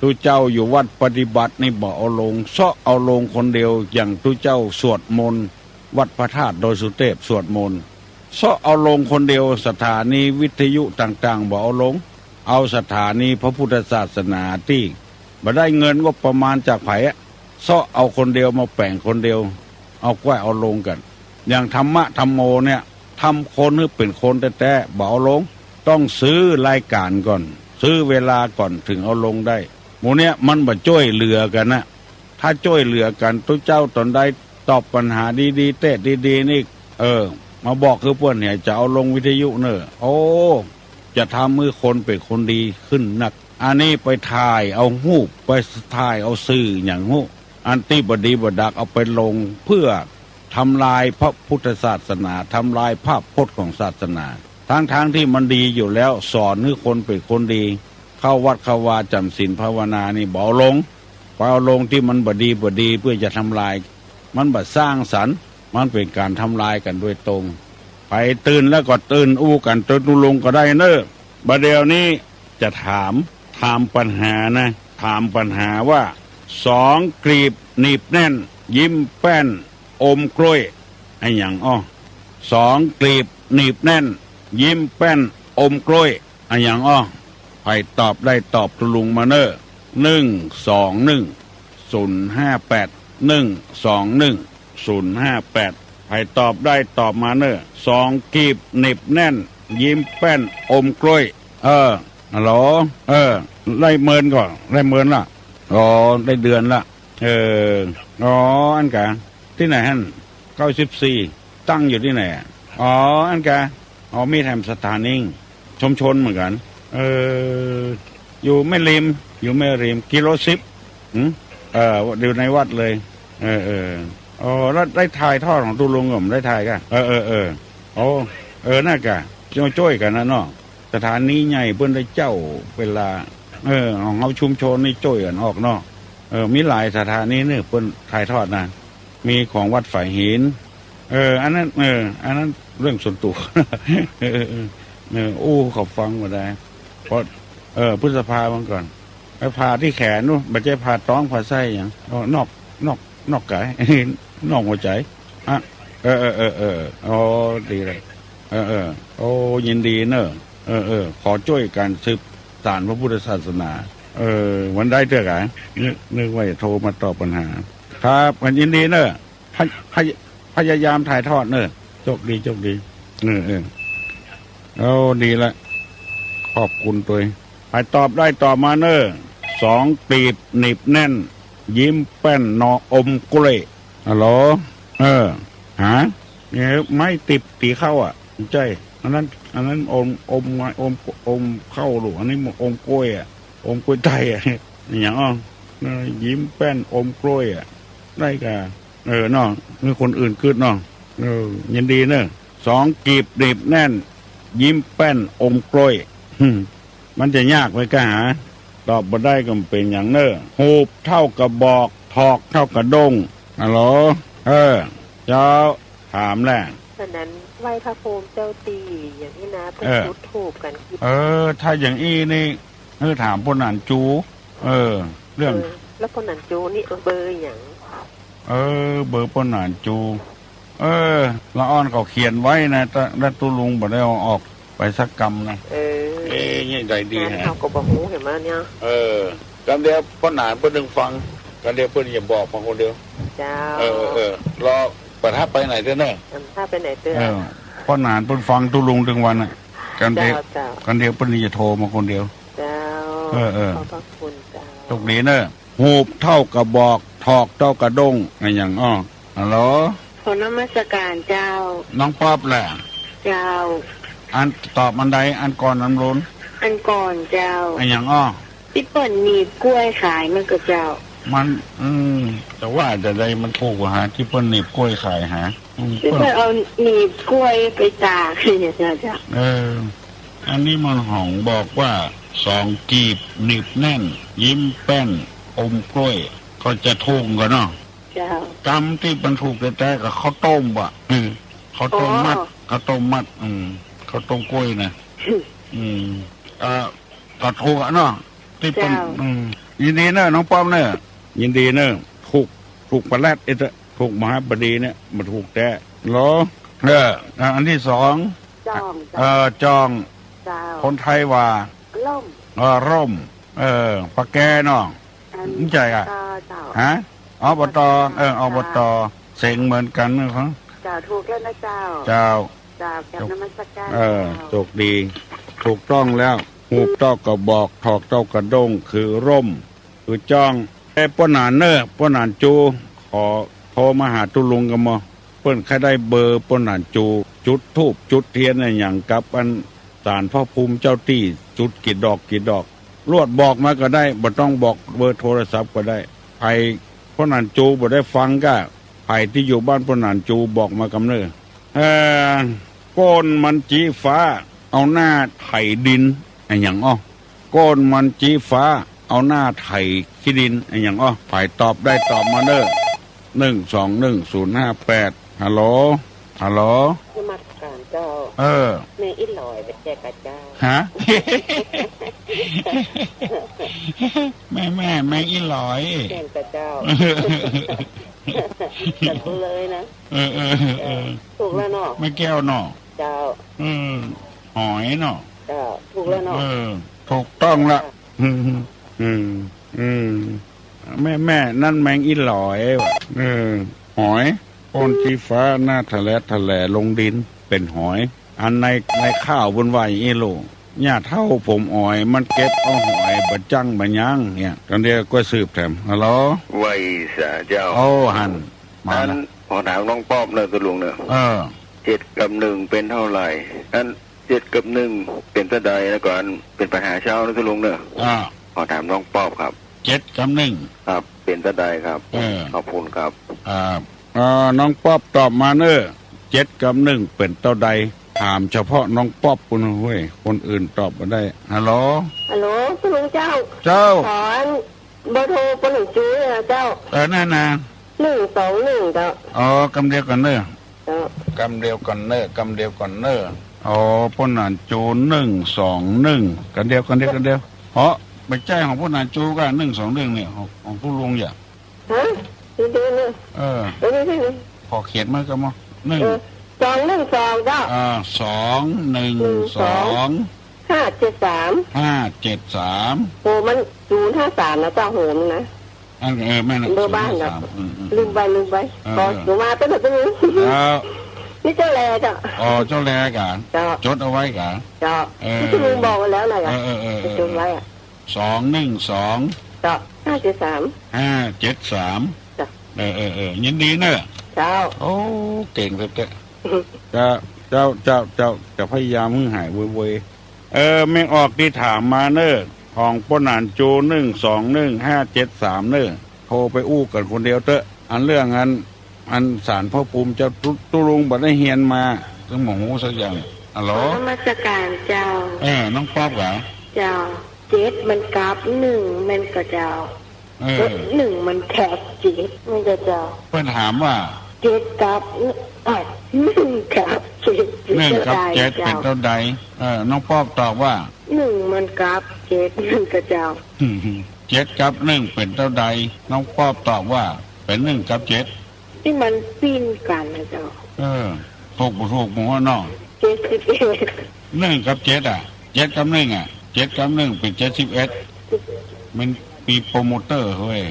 ตุ๊เจ้าอยู่วัดปฏิบัตินี่บ่เอาลง เซาะเอาลงคนเดียว อย่างตุ๊เจ้าสวดมนต์ วัดพระธาตุดอยสุเทพสวดมนต์ เซาะเอาลงคนเดียว สถานีวิทยุต่างๆ บ่เอาลง เอาสถานีพระพุทธศาสนาตี้บ่ได้เงินงบประมาณจากใผอะ เซาะเอาคนเดียว มาแป๋งคนเดียว เอาก้อยเอาลงกั๋น อย่างธรรมะธัมโมเนี่ย ทำคนหื้อเป๋นคนแต๊ๆ บ่เอาลง ต้องซื้อรายก๋านก่อน ซื้อเวลาก่อน เถิงเอาลงได้ หมู่เนี้ยมันบ่จ้วยเหลือกั๋นนะ ถ้าจ้วยเหลือกั๋น ตุ๊เจ้าต๋อนใดตอบปัญหาดีๆ เตะดีๆ นี่ เออ มาบอกคือเปิ้นเนี่ย จะเอาลงวิทยุเน่อ โอ้ จะทำหื้อคนเป๋นคนดีขึ้นนัก อันนี้ไปถ่ายเอาฮูป ไปถ่ายเอาสื่อหยังฮู้ อันตี้บ่ดีบ่ดักเอาไปลง เพื่อทำลายพระพุทธศาสนา ทำลายภาพพจน์ของศาสนา ทั้งๆ ตี้มันดีอยู่แล้ว สอนหื้อคนเป๋นคนดี เข้าวัดเข้าวา จ๋ำศีลภาวนานี่บ่เอาลง ไปเอาลงตี้มันบ่ดีบ่ดี เปื้อจะทำลาย มันบ่สร้างสรรค์ มันเป๋นก๋านทำลายกั๋นโดยตรง ใผตื่นแล้วก็ตื่นอู้กั๋นตุ๊ลุงก็ได้เน่อ บ่าเดี่ยวนี้จะถาม ถามปัญหานะ ถามปัญหาว่า สองกลีบหนีบแน่น ยิ้มแป้น อมกล้วย อะหยังอ้อ สองกลีบหนีบแน่น ยิ้มแป้น อมกล้วย อะหยังอ้อ ใผตอบได้ตอบตุ๊ลุงมาเน่อ หนึ่งสองหนึ่งศูนย์ห้าแปด หนึ่งสองหนึ่งศูนย์ห้าแปด ใผตอบได้ตอบมาเน่อ สองกลีบหนีบแน่น ยิ้มแป้น อมกล้วย เออ ฮัลโหล เออ ได้เมินก่อ ได้เมินละ อ๋อ ได้เดือนละ เออ อ๋อ อั้นกา ตี้ไหนหั้น เก้าสิบสี่ ตั้งอยู่ตี้ไหนอะ อ๋อ อั้นกา อ๋อ มีแถมสถานีชุมชนเหมือนกั๋น เออ อยู่แม่ริม อยู่แม่ริม กิโลสิบ หืม เออ อยู่ในวัดเลย เออ เออ อ๋อ แล้วได้ถ่ายทอดของตุ๊ลุงก่อ ได้ถ่ายก่ะ เออ เออ เออ โอ้ เออ นั่นกะ จ้วยกั๋นนะเนาะ สถานีใหญ่เปิ้นได้เจ้าเวลา เออ ของเฮาชุมชนนี่จ้วยกั๋นออกเนาะ เออ มีหลายสถานีนี่เปิ้นถ่ายทอดนะ มีของวัดฝายหิน เออ อันนั้น เออ อันนั้นเรื่องส่วนตั๋ว เออ เออ เออ อู้ เขาฟังบ่ได้ เพราะ เออ พฤษภามาก่อน ไปผ่าตี้แขนนู่น บ่ใจ้ผ่าต๊องผ่าไส้หยัง อ๋อ นอก นอก นอกก๋าย นอกหัวใจ๋ อะ เออ เออ เออ เออ อ๋อ ดีเลย เออ เออ โอ้ ยินดีเน่อ เออ เออ ขอจ้วยกั๋นสืบสานพระพุทธศาสนา เออ วันได้เตื้อกะ นึก นึกว่าจะโทรมาตอบปัญหา ครับ กั๋นยินดีเน่อ พย- พย- พยายามถ่ายทอดเน่อ โชคดี โชคดี เออ เออ โอ้ ดีละ ขอบคุณตวย ใผตอบได้ตอบมาเน่อ สองกลีบหนีบแน่น ยิ้มแป้น นอ อมกล้วย ฮัลโหล เออ ฮะ เนี่ย ไม้ติบตี๋เข้าอะ ใจ้ อันนั้น อันนั้นอม อมไง อม อมเข้าลูก อันนี้มันอมกล้วยอะ อมกล้วยไต้อะ อะหยังอ้อ เออ ยิ้มแป้น อมกล้วยอะ ได้กะ เออ เนาะ หื้อคนอื่นกึ๊ดเนาะ เออ ยินดีเน่อ สองกลีบหนีบแน่น ยิ้มแป้น อมกล้วย หึ่ม มันจะยากไปก้าหา ตอบบ่ได้ก็บ่เป๋นหยังเน่อ ฮูบเต้ากะบอก ถอกเต้ากะด้ง ฮัลโหล เออ เจ้า ถามแหละ อันนั้นไหว้พระภูมิเจ้าตี้ อย่างอี้นะ เปิ้น เออ จุดธูปกั๋น เออ ถ้าอย่างอี้นี่ เออ ถามป้อหนานจู เออ เรื่อง เออ แล้วป้อหนานจูนี่ เออ เบอร์หยัง เออ เบอร์ป้อหนานจู เออ ละอ่อนเขาเขียนไว้นะ แต่ แต่ตุ๊ลุงบ่ได้เอาออกไปสักกำนะ เออ เอ๊ะ เนี่ยใดดี งาน ฮะ เขาก็บ่ฮู้ หันก่อเนี่ย เออ กำเดียวป้อหนานเปิ้นนึ่งฟัง กำเดียวเปิ้นจะบอกมาคนเดียว เจ้า เออ เออ เออ รอ บ่าถ้าไปไหนเตื้อเน่อ อืม ถ้าไปไหนเตื้อ เออ ป้อหนานเปิ้นฟังตุ๊ลุงตึงวันน่ะ กำเดียว เจ้า เจ้า กำเดียวเปิ้นจะโทรมาคนเดียว เจ้า เออ เออ ขอบพระคุณเจ้า โชคดีเน่อ ฮูบเต้ากระบอก ถอกเต้ากระด้ง อะหยังอ้อ ฮัลโหล ขอนมัสการเจ้า น้องป๊อปแหละ เจ้า อันตอบอันใด อันก่อนอันหลุน อันก่อนเจ้า อะหยังอ้อ ตี้เปิ้นหนีบกล้วยขายนั่นก่อเจ้า มัน อืม จะว่าจะใดมันถูกกว่าหา ตี้เปิ้นหนีบกล้วยขายหา อืม ตี้เปิ้นเอาหนีบกล้วยไปตากเนี่ยเจ้า เออ อันนี้มันห้องบอกว่า สองกีบ หนีบแน่น ยิ้มแป้น อมกล้วย ก็จะถูกก่อเนาะ เจ้า กำตี้มันถูกแต๊ๆ ก็ข้าวต้มบ่ะ อืม ข้าวต้มมัด อ๋อ ข้าวต้มมัด อืม ข้าวต้มกล้วยนะ อืม เอ่อ ก็ถูกอะเนาะ ตี้เปิ้น เจ้า อืม ยินดีเน่อ น้องป๊อปเน่อ ยินดีเน่อ ถูก ถูกปะแล็ด เอ๊ะ ถูกมหาบดีเนี่ย มันถูกแต๊ เหรอ เออ อ่ะ อันตี้สอง จ้อง เออ จ้อง เจ้า คนไทยว่า ร่ม เออ ร่ม เออ ปะแกเนาะ อัน ไม่ใช่อะ ตอเจ้า ฮะ อบต เออ อบต เจ้า เสียงเหมือนกันนะครับ เจ้า ถูกแล้วนะเจ้า เจ้า เจ้า กราบนมัสการ เออ เจ้า โชคดี ถูกต้องแล้ว ฮูบเต้ากระบอก ถอกเต้ากระด้ง คือร่ม คือจ้อง แต่ป้อหนานเน่อ ป้อหนานจู ขอโทรมาหาตุ๊ลุงกำมอ เปิ้นใค่ได้เบอร์ป้อหนานจู จุดธูปจุดเตียนอะหยังกับอันศาลพระภูมิเจ้าตี้ จุดกี่ดอกกี่ดอก ลวดบอกมาก็ได้ บ่ต้องบอกเบอร์โทรศัพท์ก็ได้ ใผป้อหนานจูบ่ได้ฟังก็ ใผตี้อยู่บ้านป้อหนานจูบอกมากำเน่อ เอ่อ ก้นมันจี๊ฟ้า เอาหน้าไถดิน อะหยังอ้อ ก้นมันจี๊ฟ้า เอาหน้าไถขี้ดิน อะหยังอ้อ ใผตอบได้ตอบมาเน่อ หนึ่งสองหนึ่งศูนย์ห้าแปด ฮัลโหล ฮัลโหล นมัสการเจ้า เออ แม่อิ๋นหลอยบ่แจ้กะเจ้า ฮะ แม่ แม่ แม่อิ๋นหลอย แม่นกะเจ้า จัดไปเลยนะ เออ เออ เออ ถูกแล้วเนาะ แม่แก้วเนาะ เจ้า เออ หอยเนาะ เจ้า ถูกแล้วเนาะ เออ ถูกต้องละ อืม อืม อืม แม่ แม่ นั่นแมงอิ๋นหลอยว่ะ เออ หอย ก้นจี๊ฟ้า หน้าทะแลทะแลลงดิน เป๋นหอย อันใน ในข่าวเปิ้นว่าอะหยังอี้ลูก ย่าเฒ่าผมอ๋อย มันเก็บเอาหอย บ่จั้งบ่ยั้ง เนี่ย ตอนเดียวก็สืบแถม ฮัลโหล ไหว้สาเจ้า โอ้ หัน มา อัน ละ ขอถามน้องป๊อปเน่อตุ๊ลุงเน่อ เออ เจ็ดกับหนึ่งเป๋นเต้าใด อัน เจ็ดกับหนึ่งเป๋นเต้าใด แล้วก็อันเป๋นปัญหาเจ้าเน่อตุ๊ลุงเน่อ อ่า ขอถามน้องป๊อปครับ เจ็ดกับหนึ่ง ครับ เป๋นเต้าใดครับ เออ ขอบคุณครับ อ่า อ่า น้องป๊อปตอบมาเน่อ เจ็ดกับหนึ่งเป๋นเต้าใด ถามเฉพาะน้องป๊อปปู้นเว้ย คนอื่นตอบบ่ได้ ฮัลโหล ฮัลโหล ตุ๊ลุงเจ้า เจ้า ขออัน เบอร์โทรป้อหนานจู๋นะเจ้า เออ นั่นนะ หนึ่งสองหนึ่ง เจ้า อ๋อ กำเดียวกั๋นเน่อ เจ้า กำเดียวกั๋นเน่อ กำเดียวกั๋นเน่อ อ๋อ ป้อหนานจู๋ หนึ่งสองหนึ่ง กำเดียว กำเดียว กำเดียว อ๋อ บ่ใจ้ของป้อหนานจู๋ก้า หนึ่งสองหนึ่ง เนี่ย ของ ของตุ๊ลุงอย่า ฮะ เดี๋ยวดูนะ เออ เดี๋ยวดูสิ ขอเขียนมาก่อนมอ หนึ่ง เออ สองหนึ่งสอง เจ้า อ่า สองหนึ่งสอง หนึ่งสอง ห้าเจ็ดสาม ห้าเจ็ดสาม โห มันศูนย์ห้าสามนะเจ้า โห มันนะ อัน เออ แม่นนะ เบอร์บ้าน ศูนย์ห้าสาม เนาะ อืม อืม ลืมไป ลืมไป เออ ขอ เออ หนูมาตั้งแต่ตรงนี้ ครับ นี่เจ้าแลเจ้า อ๋อ เจ้าแลก๋า เจ้า จดเอาไว้ก๋า เจ้า เออ ที่ตุ๊ลุงบอกไว้แล้วนะ เออ เออ เออ เออ จดไว้อะ สองหนึ่งสอง เจ้า ห้าเจ็ดสาม ห้าเจ็ดสาม เจ้า เออ เออ เออ ยินดีเน่อ เจ้า โอ้ เก่งแต๊ๆ เจ้า เจ้า เจ้า เจ้า จะพยายามหื้อหายไวๆ เออ แม่ออกตี้ถามมาเน่อ ของป้อหนานจู๋ หนึ่งสองหนึ่ง ห้าเจ็ดสาม เน่อ โทรไปอู้กั๋นคนเดียวเต๊อะ อันเรื่องอัน อันศาลพระภูมิเจ้า ตุ๊ ตุ๊ลุงบ่ได้เฮียนมา ตึงบ่ฮู้สักอย่าง ฮัลโหล ขอนมัสการเจ้า เออ น้องป๊อปเหรอ เจ้า เจ็ดมันกลับหนึ่งแม่นก่อเจ้า เออ เออ หนึ่งมันกลับเจ็ดแม่นก่อเจ้า เปิ้นถามว่า เจ็ดกลับ อ่ะ หนึ่งกลับเจ็ด หนึ่งกลับเจ็ด เป๋นเต้าใด เออ น้องป๊อปตอบว่า หนึ่งมันกลับเจ็ดแม่นก่อเจ้า เจ็ดกับหนึ่งเป๋นเต้าใด น้องป๊อปตอบว่า เป๋นหนึ่งกับเจ็ด ตี้มันปิ้นกั๋นนะเจ้า เออ ถูกบ่ถูกบ่ฮู้เนาะ เจ็ดสิบเอ็ด หนึ่งกับเจ็ดอะ เจ็ดกับหนึ่งอะ เจ็ดกับหนึ่งเป๋นเจ็ดสิบเอ็ด มันมีโปรโมเตอร์เฮ้ย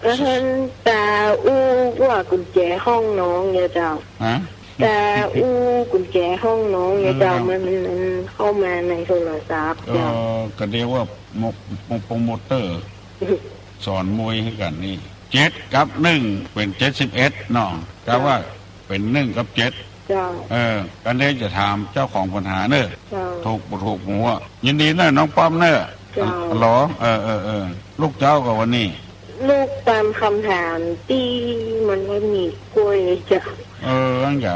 ก็หันตาอู้ว่ากุญแจห้องน้องเนี่ยเจ้า ฮะ จะอู้กุญแจห้องน้องเนี่ยเจ้า เออ มัน มัน มันเข้ามาในโทรศัพท์ เออ เจ้า ก็เดี๋ยวว่า มก มกปงมอเตอร์ สอนมวยหื้อกั๋นนี่ เจ็ดกับหนึ่ง เป๋นเจ็ดสิบเอ็ดเนาะ แต่ว่าเป๋นหนึ่งกับเจ็ด เจ้า เออ กั๋นเดี๋ยวจะถามเจ้าของปัญหาเน่อ เจ้า ถูกบ่ถูกหัว ยินดีเน่อน้องป้อมเน่อ เจ้า ฮัลโหล เออ เออ เออ ลูกเจ้าก่อวันนี้ ลูกตามคำถามตี้มันว่ามีกล้วยเจ้า เออ อันจ๋า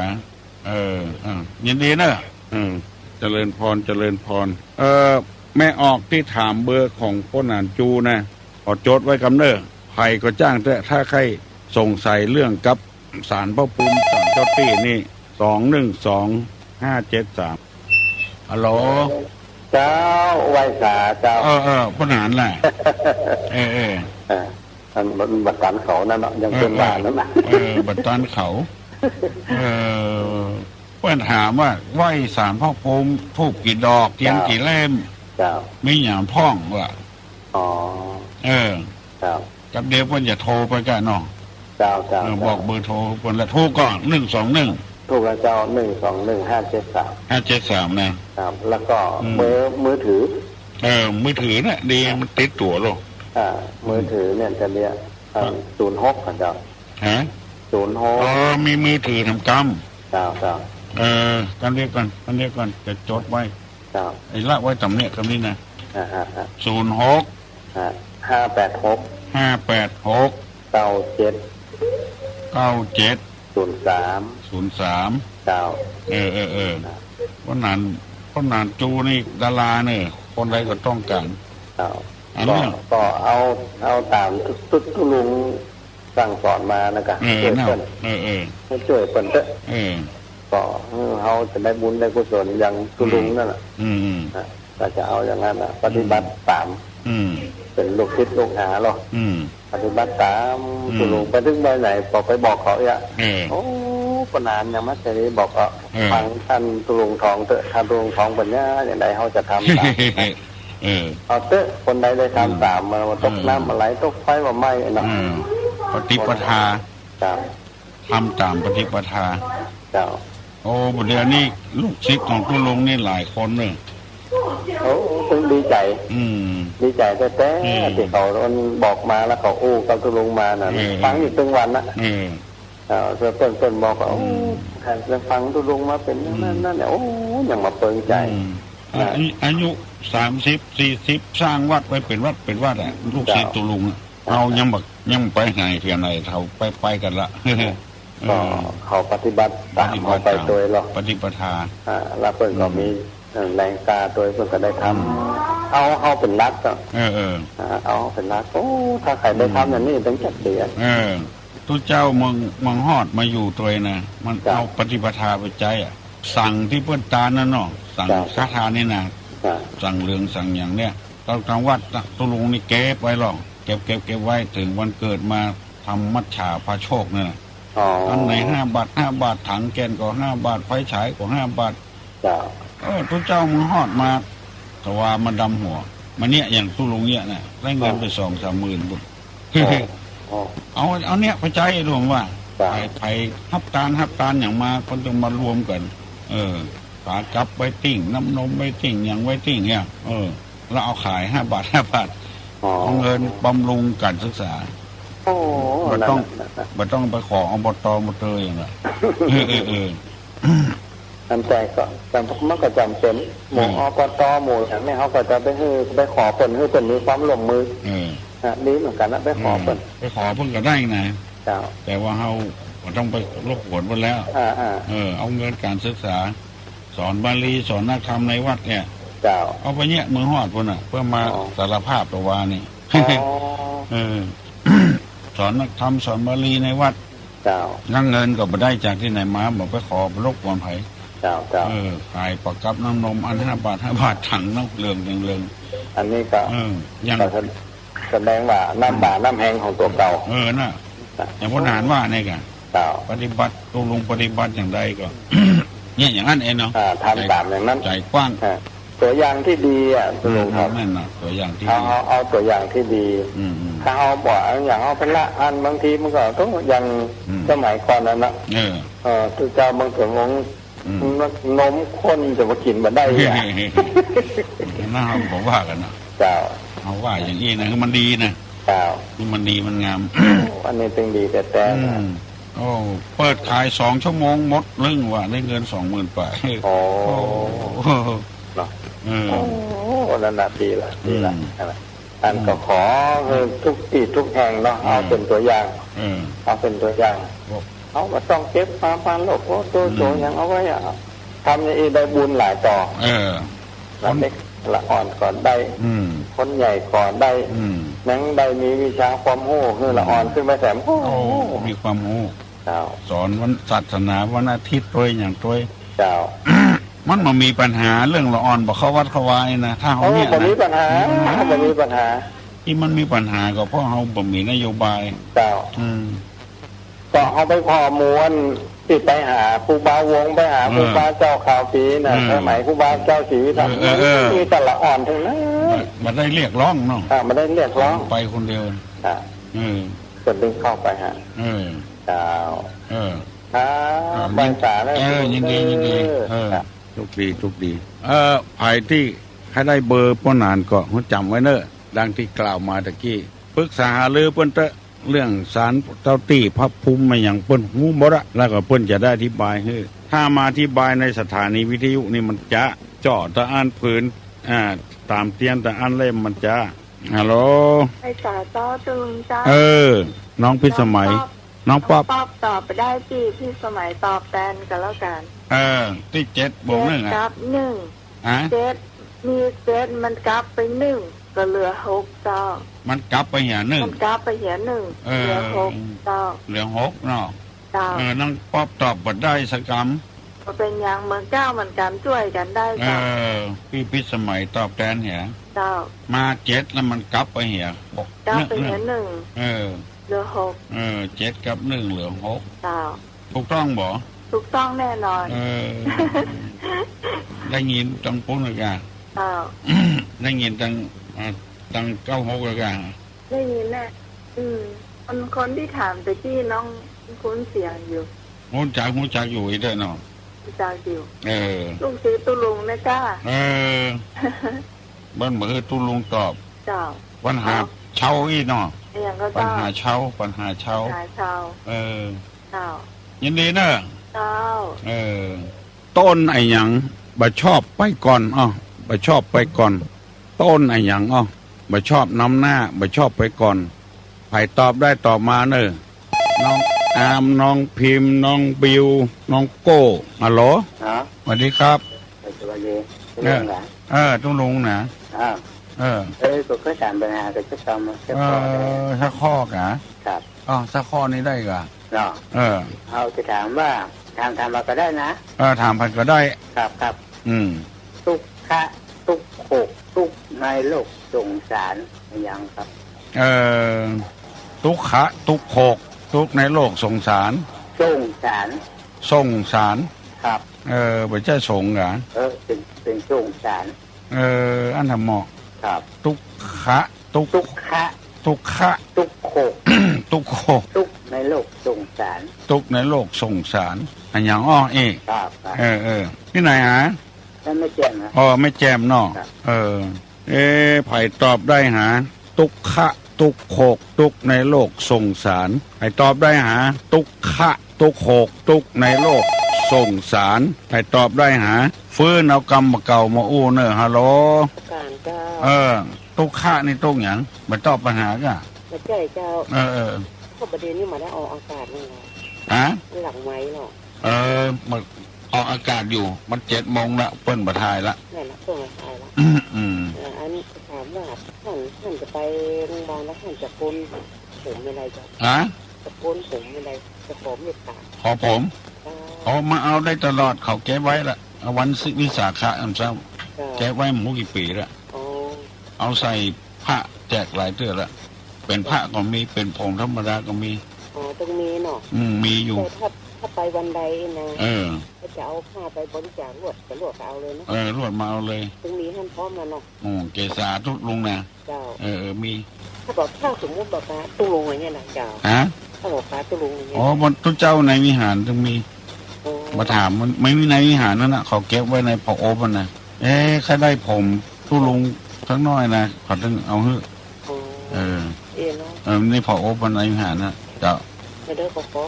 เออ อ่ะ ยินดีเน่อ อืม เจริญพร เจริญพร เออ แม่ออกตี้ถามเบอร์ของป้อหนานจูนะ ขอจดไว้กำเน่อ ใผก็จ้างเต๊อะ ถ้าใค่สงสัยเรื่องกับศาลพระภูมิศาลเจ้าตี้นี่ สองหนึ่งสอง ห้าเจ็ดสาม ฮัลโหล เจ้า ไหว้สาเจ้า เออ เออ ป้อหนานแหละ เออ เออ เออ อันบัดตันเขานั่นเนาะ ยังเปิ้นว่านั่นน่ะ เออ เออ บัดตันเขา เออ เปิ้นถามว่าไหว้ศาลพระภูมิธูปกี่ดอก เตียนกี่เล่ม เจ้า มีหยังพ่องวะ อ๋อ เออ เจ้า กับเดี๋ยวเปิ้นจะโทรไปก่ะเนาะ เจ้า เจ้า เออ เจ้า บอกเบอร์โทรเปิ้นละ โทรก่อน หนึ่งสองหนึ่ง ถูกแล้วเจ้า หนึ่งสองหนึ่ง ห้าเจ็ดสาม ห้าเจ็ดสาม นะ ครับ แล้วก็ อืม เบอร์มือถือ เออ มือถือเนี่ยดี ครับ มันติดตั๋วลง อ่า มือถือเนี่ยจะเรียก เอ่อ ครับ ศูนย์หก อะเจ้า ฮะ ศูนย์หก อ๋อ มีมือถือทำกำ เจ้า เจ้า เออ กั๋นเดี๋ยวก่อน กั๋นเดี๋ยวก่อน จะจดไว้ เจ้า ไอ้ละไว้ต๋ำเนี่ย กำนี้นะ อ่า ฮะ ฮะ ศูนย์หก ฮะ ห้าแปดหก ห้าแปดหก เก้าเจ็ด เก้าเจ็ด ศูนย์สาม ศูนย์สาม เจ้า เออ เออ เออ ครับ ป้อหนาน ป้อหนานจูนี่ดาราเน่อ คนใดก็ต้องก๋าน เจ้า อันเนี้ย ก็ ก็เอา เอาต๋ามตุ๊ ตุ๊ ตุ๊ลุงสั่งสอนมานะกะ เออ ช่วยเปิ้น เออ เออ ให้ช่วยเปิ้นเต๊อะ เออ ก็ เออ เฮาจะได้บุญได้กุศลอย่างตุ๊ลุงนั่นน่ะ อืม อืม อ่ะ ก็จะเอาอย่างนั้นน่ะ ปฏิบัติต๋าม อืม เป๋นลูกศิษย์ลูกหาเนาะ อืม ปฏิบัติต๋าม อืม ตุ๊ลุงไปเถิงบ่ายไหน ก็ไปบอกเขาเอี้ย เออ โอ้ ป้อหนานยังมาเสียดีบอกก็ เออ ฟังต้านตุ๊ลุงทองเต๊อะ ต้านตุ๊ลุงทองปัญญาอย่างใดเฮาจะทำต๋าม เออ เอาเต๊อะ คนใดได้ทำต๋าม อืม มันตกน้ำ เออ บ่ไหล ตกไฟบ่ไหม้เนาะ เออ ปฏิปทา ครับ ทำต๋ามปฏิปทา เจ้า โอ้ บ่าเดี่ยวนี้ลูกศิษย์ของตุ๊ลุงนี่หลายคนเน่อ โอ้ เปิ้นดีใจ๋ อืม ดีใจ๋แต๊ๆ อืม ตี้เขาบอกมาแล้วเขาอู้กับตุ๊ลุงมาน่ะ เออ ฟังอยู่ตึงวันน่ะ เออ เออ เปิ้น เปิ้นบอกว่า อืม โอ้ ใค่ฟังตุ๊ลุงมาเป๋นอย่างนั้น อืม นั่นเนี่ย โอ้ ยังมาเปิงใจ๋ อืม อ่ะ อายุ อายุสามสิบ สี่สิบ สร้างวัดไว้เป๋นวัด เป๋นวัดอะ ลูกศิษย์ตุ๊ลุงอะ เจ้า เฮายังบ่ ยังไปไหนเทื่อไหน เขาไป ไปกั๋นละ ก็ เออ เขาปฏิบัติต๋าม ปฏิบัติต๋าม เฮาไปตวยเนาะ ปฏิปทา อ่า แล้วเปิ้นก็ อืม มี เอ่อ แฮงกล้าตวย เปิ้นก็ได้ทำ อืม เอาเฮาเป๋นหลักเนาะ เออ เออ อ่า เอาเฮาเป๋นหลัก โอ้ ถ้าใผได้ทำอย่างนี้ อืม เป๋นจักเดีย เออ ตุ๊เจ้าเมือง เมืองฮอดมาอยู่ตวยนะ มัน เจ้า เอาปฏิปทาไปใจ๊อะ สังฆ์ตี้เปิ้นตานนั่นเนาะ สังฆทานนี่นะ เจ้า สังเหลืองสังหยังเนี่ย ต๋าม ต๋ามวัดน่ะ ตุ๊ลุงนี่เก็บไว้ลอ เก็บ เก็บ เก็บไว้ เถิงวันเกิดมาทำมัจฉาพาโชคนั่นน่ะ อ๋อ อันไหนห้าบาท ห้าบาท ถังแก่นก็ห้าบาท ไฟฉายก็ห้าบาท เจ้า เออ ตุ๊เจ้าเมืองฮอดมา ถวายมาดำหัว มาเนี่ย อย่างตุ๊ลุงเนี่ยน่ะ ได้เงินไป เออ สองสามหมื่นบุญ โอ้ โอ้ เอา เอาเนี่ยไปใจ๊หลวงว่า เจ้า ใผ ใผฮับตาน ฮับตานอย่างมา เปิ้นต้องมารวมกั๋น เออ ปลากับไว้ติ๊ง น้ำนมไว้ติ๊ง หยังไว้ติ๊งเนี่ย เออ แล้วเอาขายห้าบาท ห้าบาท อ๋อ เอาเงินบำรุงก๋านศึกษา โอ้ บ่ต้อง นั่นน่ะ บ่ต้องไปขอ อบต. บ่เตยอย่างละ เออ เออ เออ อันใดก็ แต่มันก็จ๋ำเป๋น หมู่ อืม อบต. หมู่อย่างนี้ เฮาก็จะไปหื้อ ไปขอเปิ้น หื้อเปิ้นมีความร่วมมือ เออ อ่ะ ดีเหมือนกั๋นนะ ไปขอเปิ้น อืม ไปขอเปิ้นก็ได้นะ เจ้า แต่ว่าเฮาบ่ต้องไปรบกวนเปิ้นแล้ว อ่า อ่า เออ เอาเงินก๋านศึกษา สอนบาลี สอนนักธรรมในวัดเนี่ย เจ้า เอาไปเนี่ยเมืองฮอดปู๊นน่ะ เปื้อมา อ๋อ สารภาพตะวานี่ อ๋อ เออ สอนนักธรรม สอนบาลีในวัด เจ้า แล้วเงินก็บ่ได้จากตี้ไหนมา บ่ไปขอ บ่รบกวนใผ เจ้า เจ้า เออ ขายปลากับน้ำนมอันห้าบาท ห้าบาท ถังน้ำเหลือง เหลืองๆ อันนี้ก็ เออ อย่าง ก็แสดงว่าน้ำบ่าน้ำแฮงของตั๋วเก่า เออ น่ะ อย่างป้อหนานว่าเนี่ยกะ เจ้า ปฏิบัติ ตุ๊ลุงปฏิบัติอย่างใดก็ เนี่ยอย่างนั้นเองเนาะ อ่า ทำต๋ามอย่างนั้น ใจ๋กว้าง อ่า ตั๋วอย่างตี้ดีอะ อืม ลุงครับ นั่นน่ะ ตั๋วอย่างตี้ เอา ดี เอา เอาตั๋วอย่างตี้ดี อืม อืม ถ้าเฮาบ่อย่างเฮาไปละอั้น บางทีมันก็ต้องอย่าง อืม สมัยก่อนนั้นน่ะ เออ เออ ตุ๊เจ้าบางเถิงองค์ อืม นมข้นจะมากิ๋นบ่ได้อะ นั่นเฮาบ่ว่ากั๋นน่ะ เจ้า เฮาว่าอย่างอี้นะ คือมันดีนะ เจ้า คือมันดีมันงาม อันนี้ตึงดีแต๊ๆ อืม นะ โอ้ เปิดขายสองชั่วโมงหมดเรื่องว่าได้เงินสองหมื่นปลาย โอ้ โอ้ เนาะ เออ โอ้ นั่นน่ะดีละ ดีละ อืม นั่นน่ะ อันก็ อืม ขอหื้อทุกตี้ทุกแห่งเนาะ อืม เอาเป๋นตั๋วอย่าง เออ เอาเป๋นตั๋วอย่าง โอ้ เฮาบ่ต้องเก็บความปานโลก โอ้ ตั๋ว อืม ตั๋วอย่างเอาไว้อะ ทำอย่างอี้ได้บุญหลายต่อ เออ ละเล็กละอ่อนก็ได้ อืม คนใหญ่ก็ได้ อืม แหมได้มีวิชาความฮู้ หื้อละอ่อน อืม ขึ้นไปแถม โอ้ โอ้ มีความฮู้ เจ้า สอนวันศาสนาวันอาทิตย์ตวยอย่างตวย เจ้า มันบ่มีปัญหาเรื่องละอ่อนบ่เข้าวัดเข้าวานี่นะ ถ้าเฮา โอ้ เนี่ยนะ บ่มีปัญหา มีปัญหา บ่มีปัญหา ตี้มันมีปัญหาก็เพราะเฮาบ่มีนโยบาย เจ้า อืม ก็เฮาไปผ่อหมู่อันตี้ไปหาครูบาวงศ์ ไปหา เออ ครูบาเจ้าขาวศรีน่ะ เออ สมัยครูบาเจ้าศรีวิชัย เออ เออ เออ มีแต่ละอ่อนทั้งนั้น บ่ บ่ได้เรียกร้องเนาะ อ่า บ่ได้เรียกร้อง ไปคนเดียว อ่า เออ เปิ้นตึงเข้าไปหา เออ เจ้า เออ ครับ อ่า บ่ายสามแล้ว เออ ยินดี ยินดี เออ เออ ครับ โชคดี โชคดี เออ ใผตี้ใค่ได้เบอร์ป้อหนานก็หื้อจ๋ำไว้เน่อ ดังตี้กล่าวมาตะกี้ ปรึกษาหารือเปิ้นเต๊อะ เรื่องศาลเจ้าตี้พระภูมิมาหยังเปิ้นฮู้หมดอะ แล้วก็เปิ้นจะได้อธิบายหื้อ ถ้ามาอธิบายในสถานีวิทยุนี่มันจะเจาะตะอั้นผืน อ่า ต๋ามเตียนตะอั้นเล่มมันจะ ฮัลโหล ไปสาต้อตึงเจ้า เออ น้องพิสมัย น้องป๊อบ น้องป๊อบ น้องป๊อบตอบไปได้ตี้ พิสมัยตอบแตนก็แล้วกั๋น เออ ตี้เจ็ดบวกหนึ่งอะ เจ็ดกับหนึ่ง ฮะ เจ็ด มีเจ็ดมันกลับไปหนึ่ง ก็เหลือหกเจ้า มันกลับไปเหียหนึ่ง มันกลับไปเหียหนึ่ง เออ เหลือหกเจ้า เหลือหกเนาะ เจ้า เออ น้องป๊อบตอบบ่ได้สักกำ บ่เป๋นหยัง เมืองเจ้าเหมือนกั๋น จ้วยกั๋นได้เจ้า เออ ปี้พิสมัยตอบแตนเหีย เจ้า มาเจ็ดแล้วมันกลับไปเหียหก กลับไปเหียหนึ่ง เออ เหลือหก เออ เจ็ดกับหนึ่งเหลือหก เจ้า ถูกต้องบ่ ถูกต้องแน่นอน เออ ได้ยินตังปู๊นกะ เจ้า ได้ยินตัง อ่า ตังเก้าหกกะ ได้ยินแหละ อืม คน คนตี้ถามตะกี้น้องคุ้นเสียงอยู่ ฮู้จัก ฮู้จักอยู่อี้เต๊อะเนาะ ฮู้จักอยู่ เออ ลูกศิษย์ตุ๊ลุงนะเจ้า เออ เปิ้นบ่หื้อตุ๊ลุงตอบ เจ้า ปัญหา เอา เช่าอี้เนาะ อะหยังก็เจ้า ปัญหาเช่า ปัญหาเช่า ปัญหาเช่า เออ เจ้า ยินดีเน่อ เจ้า เออ ต้นอะหยังบ่ชอบไปก่อน อ้อ บ่ชอบไปก่อน ต้นอะหยัง อ้อ บ่ชอบนำหน้า บ่ชอบไปก่อน ใผตอบได้ตอบมาเน่อ น้องอาร์ม น้องพิมพ์ น้องบิว น้องโก้ ฮัลโหล ฮะ สวัสดีครับ สวัสดี เออ ตุ๊ลุงเหรอ เออ ตุ๊ลุงนะ อ่า เออ เออ ก็ ก็ถามปัญหากับเจ้าของ เจ้าของ เออ สักข้อกะ ครับ อ้อ สักข้อนี้ได้กะ เนาะ เออ เอาจะถามว่า ถาม ถามมาก็ได้นะ เออ ถามใผก็ได้ ครับ ครับ อืม ตุ๊กขะ ตุ๊กข์โขก ตุ๊กข์ในโลกสงสาร อะหยังครับ เออ ตุ๊กขะ ตุ๊กข์โขก ตุ๊กข์ในโลกสงสาร สงสาร สงสาร ครับ เออ บ่ใจ้สงกะ เออ เป๋น เป๋นสงสาร เออ อั้นแหละเหมาะ ครับ ตุ๊กขะ ตุ๊ก ตุ๊กขะ ตุ๊กขะ ตุ๊กข์โขก ตุ๊กข์โขก ตุ๊กข์ในโลกสงสาร ตุ๊กข์ในโลกสงสาร อะหยังอ้อ เอ๊ะ ครับ ครับ เออ เออ ตี้ไหนหา บ้านแม่แจ่มครับ อ๋อ แม่แจ่มเนาะ ครับ เออ เอ๊ะ ใผตอบได้หา ตุ๊กขะ ตุ๊กข์โขก ตุ๊กข์ในโลกสงสาร ใผตอบได้หา ตุ๊กขะ ตุ๊กข์โขก ตุ๊กข์ในโลกสงสาร ใผตอบได้หา ฟื้นเอากำบ่าเก่ามาอู้เน่อ ฮัลโหล การเจ้า เออ ตุ๊กขะนี่ตุ๊กข์หยัง บ่ตอบปัญหากะ บ่ใจ้เจ้า เออ เออ ก็ประเด็นนี้มาได้ออกอากาศนี่นะ ฮะ หลังไมค์เนาะ เออ มันออกอากาศอยู่ มันเจ็ดโมงละ เปิ้นบ่ถ่ายละ นั่นน่ะ เปิ้นบ่ถ่ายละ อืม อืม เออ อันนี้ถามว่าท่าน ท่านจะไปโรงพยาบาลแล้วท่านจะโกนผมอะไรเจ้า ฮะ จะโกนผมอะไร จะขอเมตตา ขอผม เจ้า เอามาเอาได้ตลอด เขาเก็บไว้ละ เอาวันวิสาขะ อันซ้ำ เจ้า เก็บไว้บ่ฮู้กี่ปี๋ละ อ๋อ เอาใส่พระแจกหลายเตื้อละ เป๋นพระก็มี เป๋นผงธรรมดาก็มี อ๋อ ต้องมีเนาะ อืม มีอยู่ แต่ถ้า ถ้าไปวันใดนะ เออ ก็จะเอาผ้าไปบริจาคลวด ก็ลวดก็เอาเลยเนาะ เออ ลวดมาเอาเลย ตึงมีหั้นพร้อมแล้วเนาะ โอ้ เกศาตุ๊ลุงนะ เจ้า เออ เออ มี ถ้าบอก ถ้าสมมุติบอกว่าตุ๊ลุงอย่างเงี้ยนะเจ้า ฮะ ถ้าบอกว่าตุ๊ลุงอย่างเงี้ย อ๋อ บนตุ๊เจ้าในวิหารตึงมี โอ้ มาถามมัน ไม่มีในวิหารนั่นน่ะ เขาเก็บไว้ในผอบนั่นน่ะ เอ๊ะ ใครได้ผมตุ๊ลุงสักหน้อยนะ เขาตึงเอาหื้อ อ๋อ เออ เออเนาะ เออ ในผอบมันในวิหารน่ะ เจ้า เดี๋ยวก็ขอ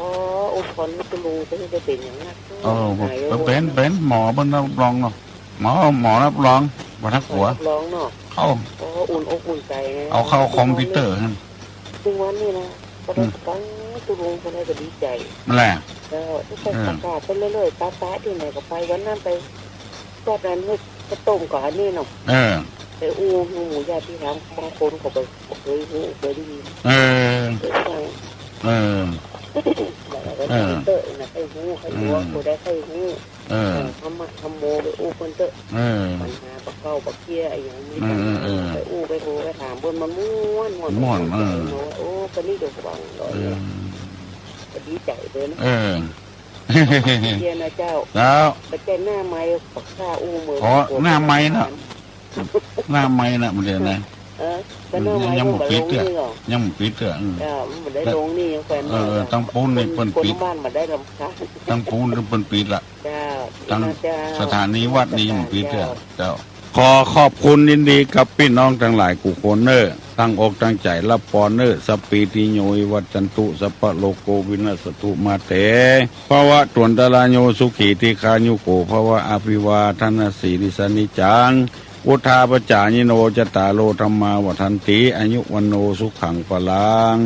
อวยพรให้ตุ๊ลุง จะได้เป๋นอย่างนัก เออ หายไวๆ เป๋น เป๋น หมอเปิ้นรับรองเนาะ หมอ หมอรับรอง บ่ต้องกั๋ว รับรองเนาะ เข้า โอ้ อุ่นอกอุ่นใจ๋ไง เอาเข้าคอมพิวเตอร์หั่น ตึงวันนี้นะ ก็ได้ อืม ฟังตุ๊ลุงก็ได้ก็ดีใจ๋ นั่นแหละ เจ้า ที่ไป เออ ประกาศไปเรื่อยๆ ตาๆ ตี้ไหนก็ไป วันนั้นไป วัดนั้น ข้าวต้มกับอันนี้เนาะ เออ ไปอู้หื้อหมู่ญาติธรรมบางคนก็บ่ บ่เกยฮู้ บ่เกยได้ยิน เออ เกยฟัง เออ แล้วก็ เออ เตอะนะ ใค่ฮู้ ใค่ฮู้ อืม ผู้ใดใค่ฮู้ เออ เออ ธรรมะธัมโม ไปอู้เปิ้นเตอะ เออ ปัญหาปะเก้าปะเกี้ยอะหยังมี เออ ปัญหา เออ เออ ไปอู้ไปโหไปถามเปิ้น มันม่วน ม่วน ม่วน เออ เนาะ โอ้ ปานนี้เดี๋ยวฟังหน่อย เออ ก็ดีใจ๋เลยนะ เออ เจียนะเจ้า เจ้า บ่ใจ้หน้าไมค์ ปากข้าอู้เมิน อ๋อ หน้าไมค์น่ะ หน้าไมค์น่ะ มันเดี๋ยวนะ เออ บ่หน้าไมค์ ยังบ่ปิดเตื้อ บ่ลงนี่หรอ ยังบ่ปิดเตื้อ อืม เออ มันบ่ได้ลงนี่ ยังแขวน เออ ไว้ เออ ตังปู๊นนี่เปิ้นปิด คนบ้านบ่ได้รำคาญ ตังปู๊นเปิ้นปิดละ เจ้า ตัง เจ้า สถานีวัดนี่ยังบ่ปิดเตื้อ เจ้า เจ้า ขอขอบคุณยินดีกับปี้น้องตังหลายกู้คนเน้อ ตั้งอกตั้งใจ๋ฮับปอนเน้อ สัปปีติโย วิวัชชันตุ สัพพะโรโค วินัสสะตุ มาเต ภะวะตวันตะราโย สุขี ทีฆายุโก ภะวะ อะภิวาทะนะสีลิสะนิจจัง วุฑฒาปะจายิโน จัตตาโร ธัมมา วัฑฒันติ อายุ วัณโณ สุขัง พะลัง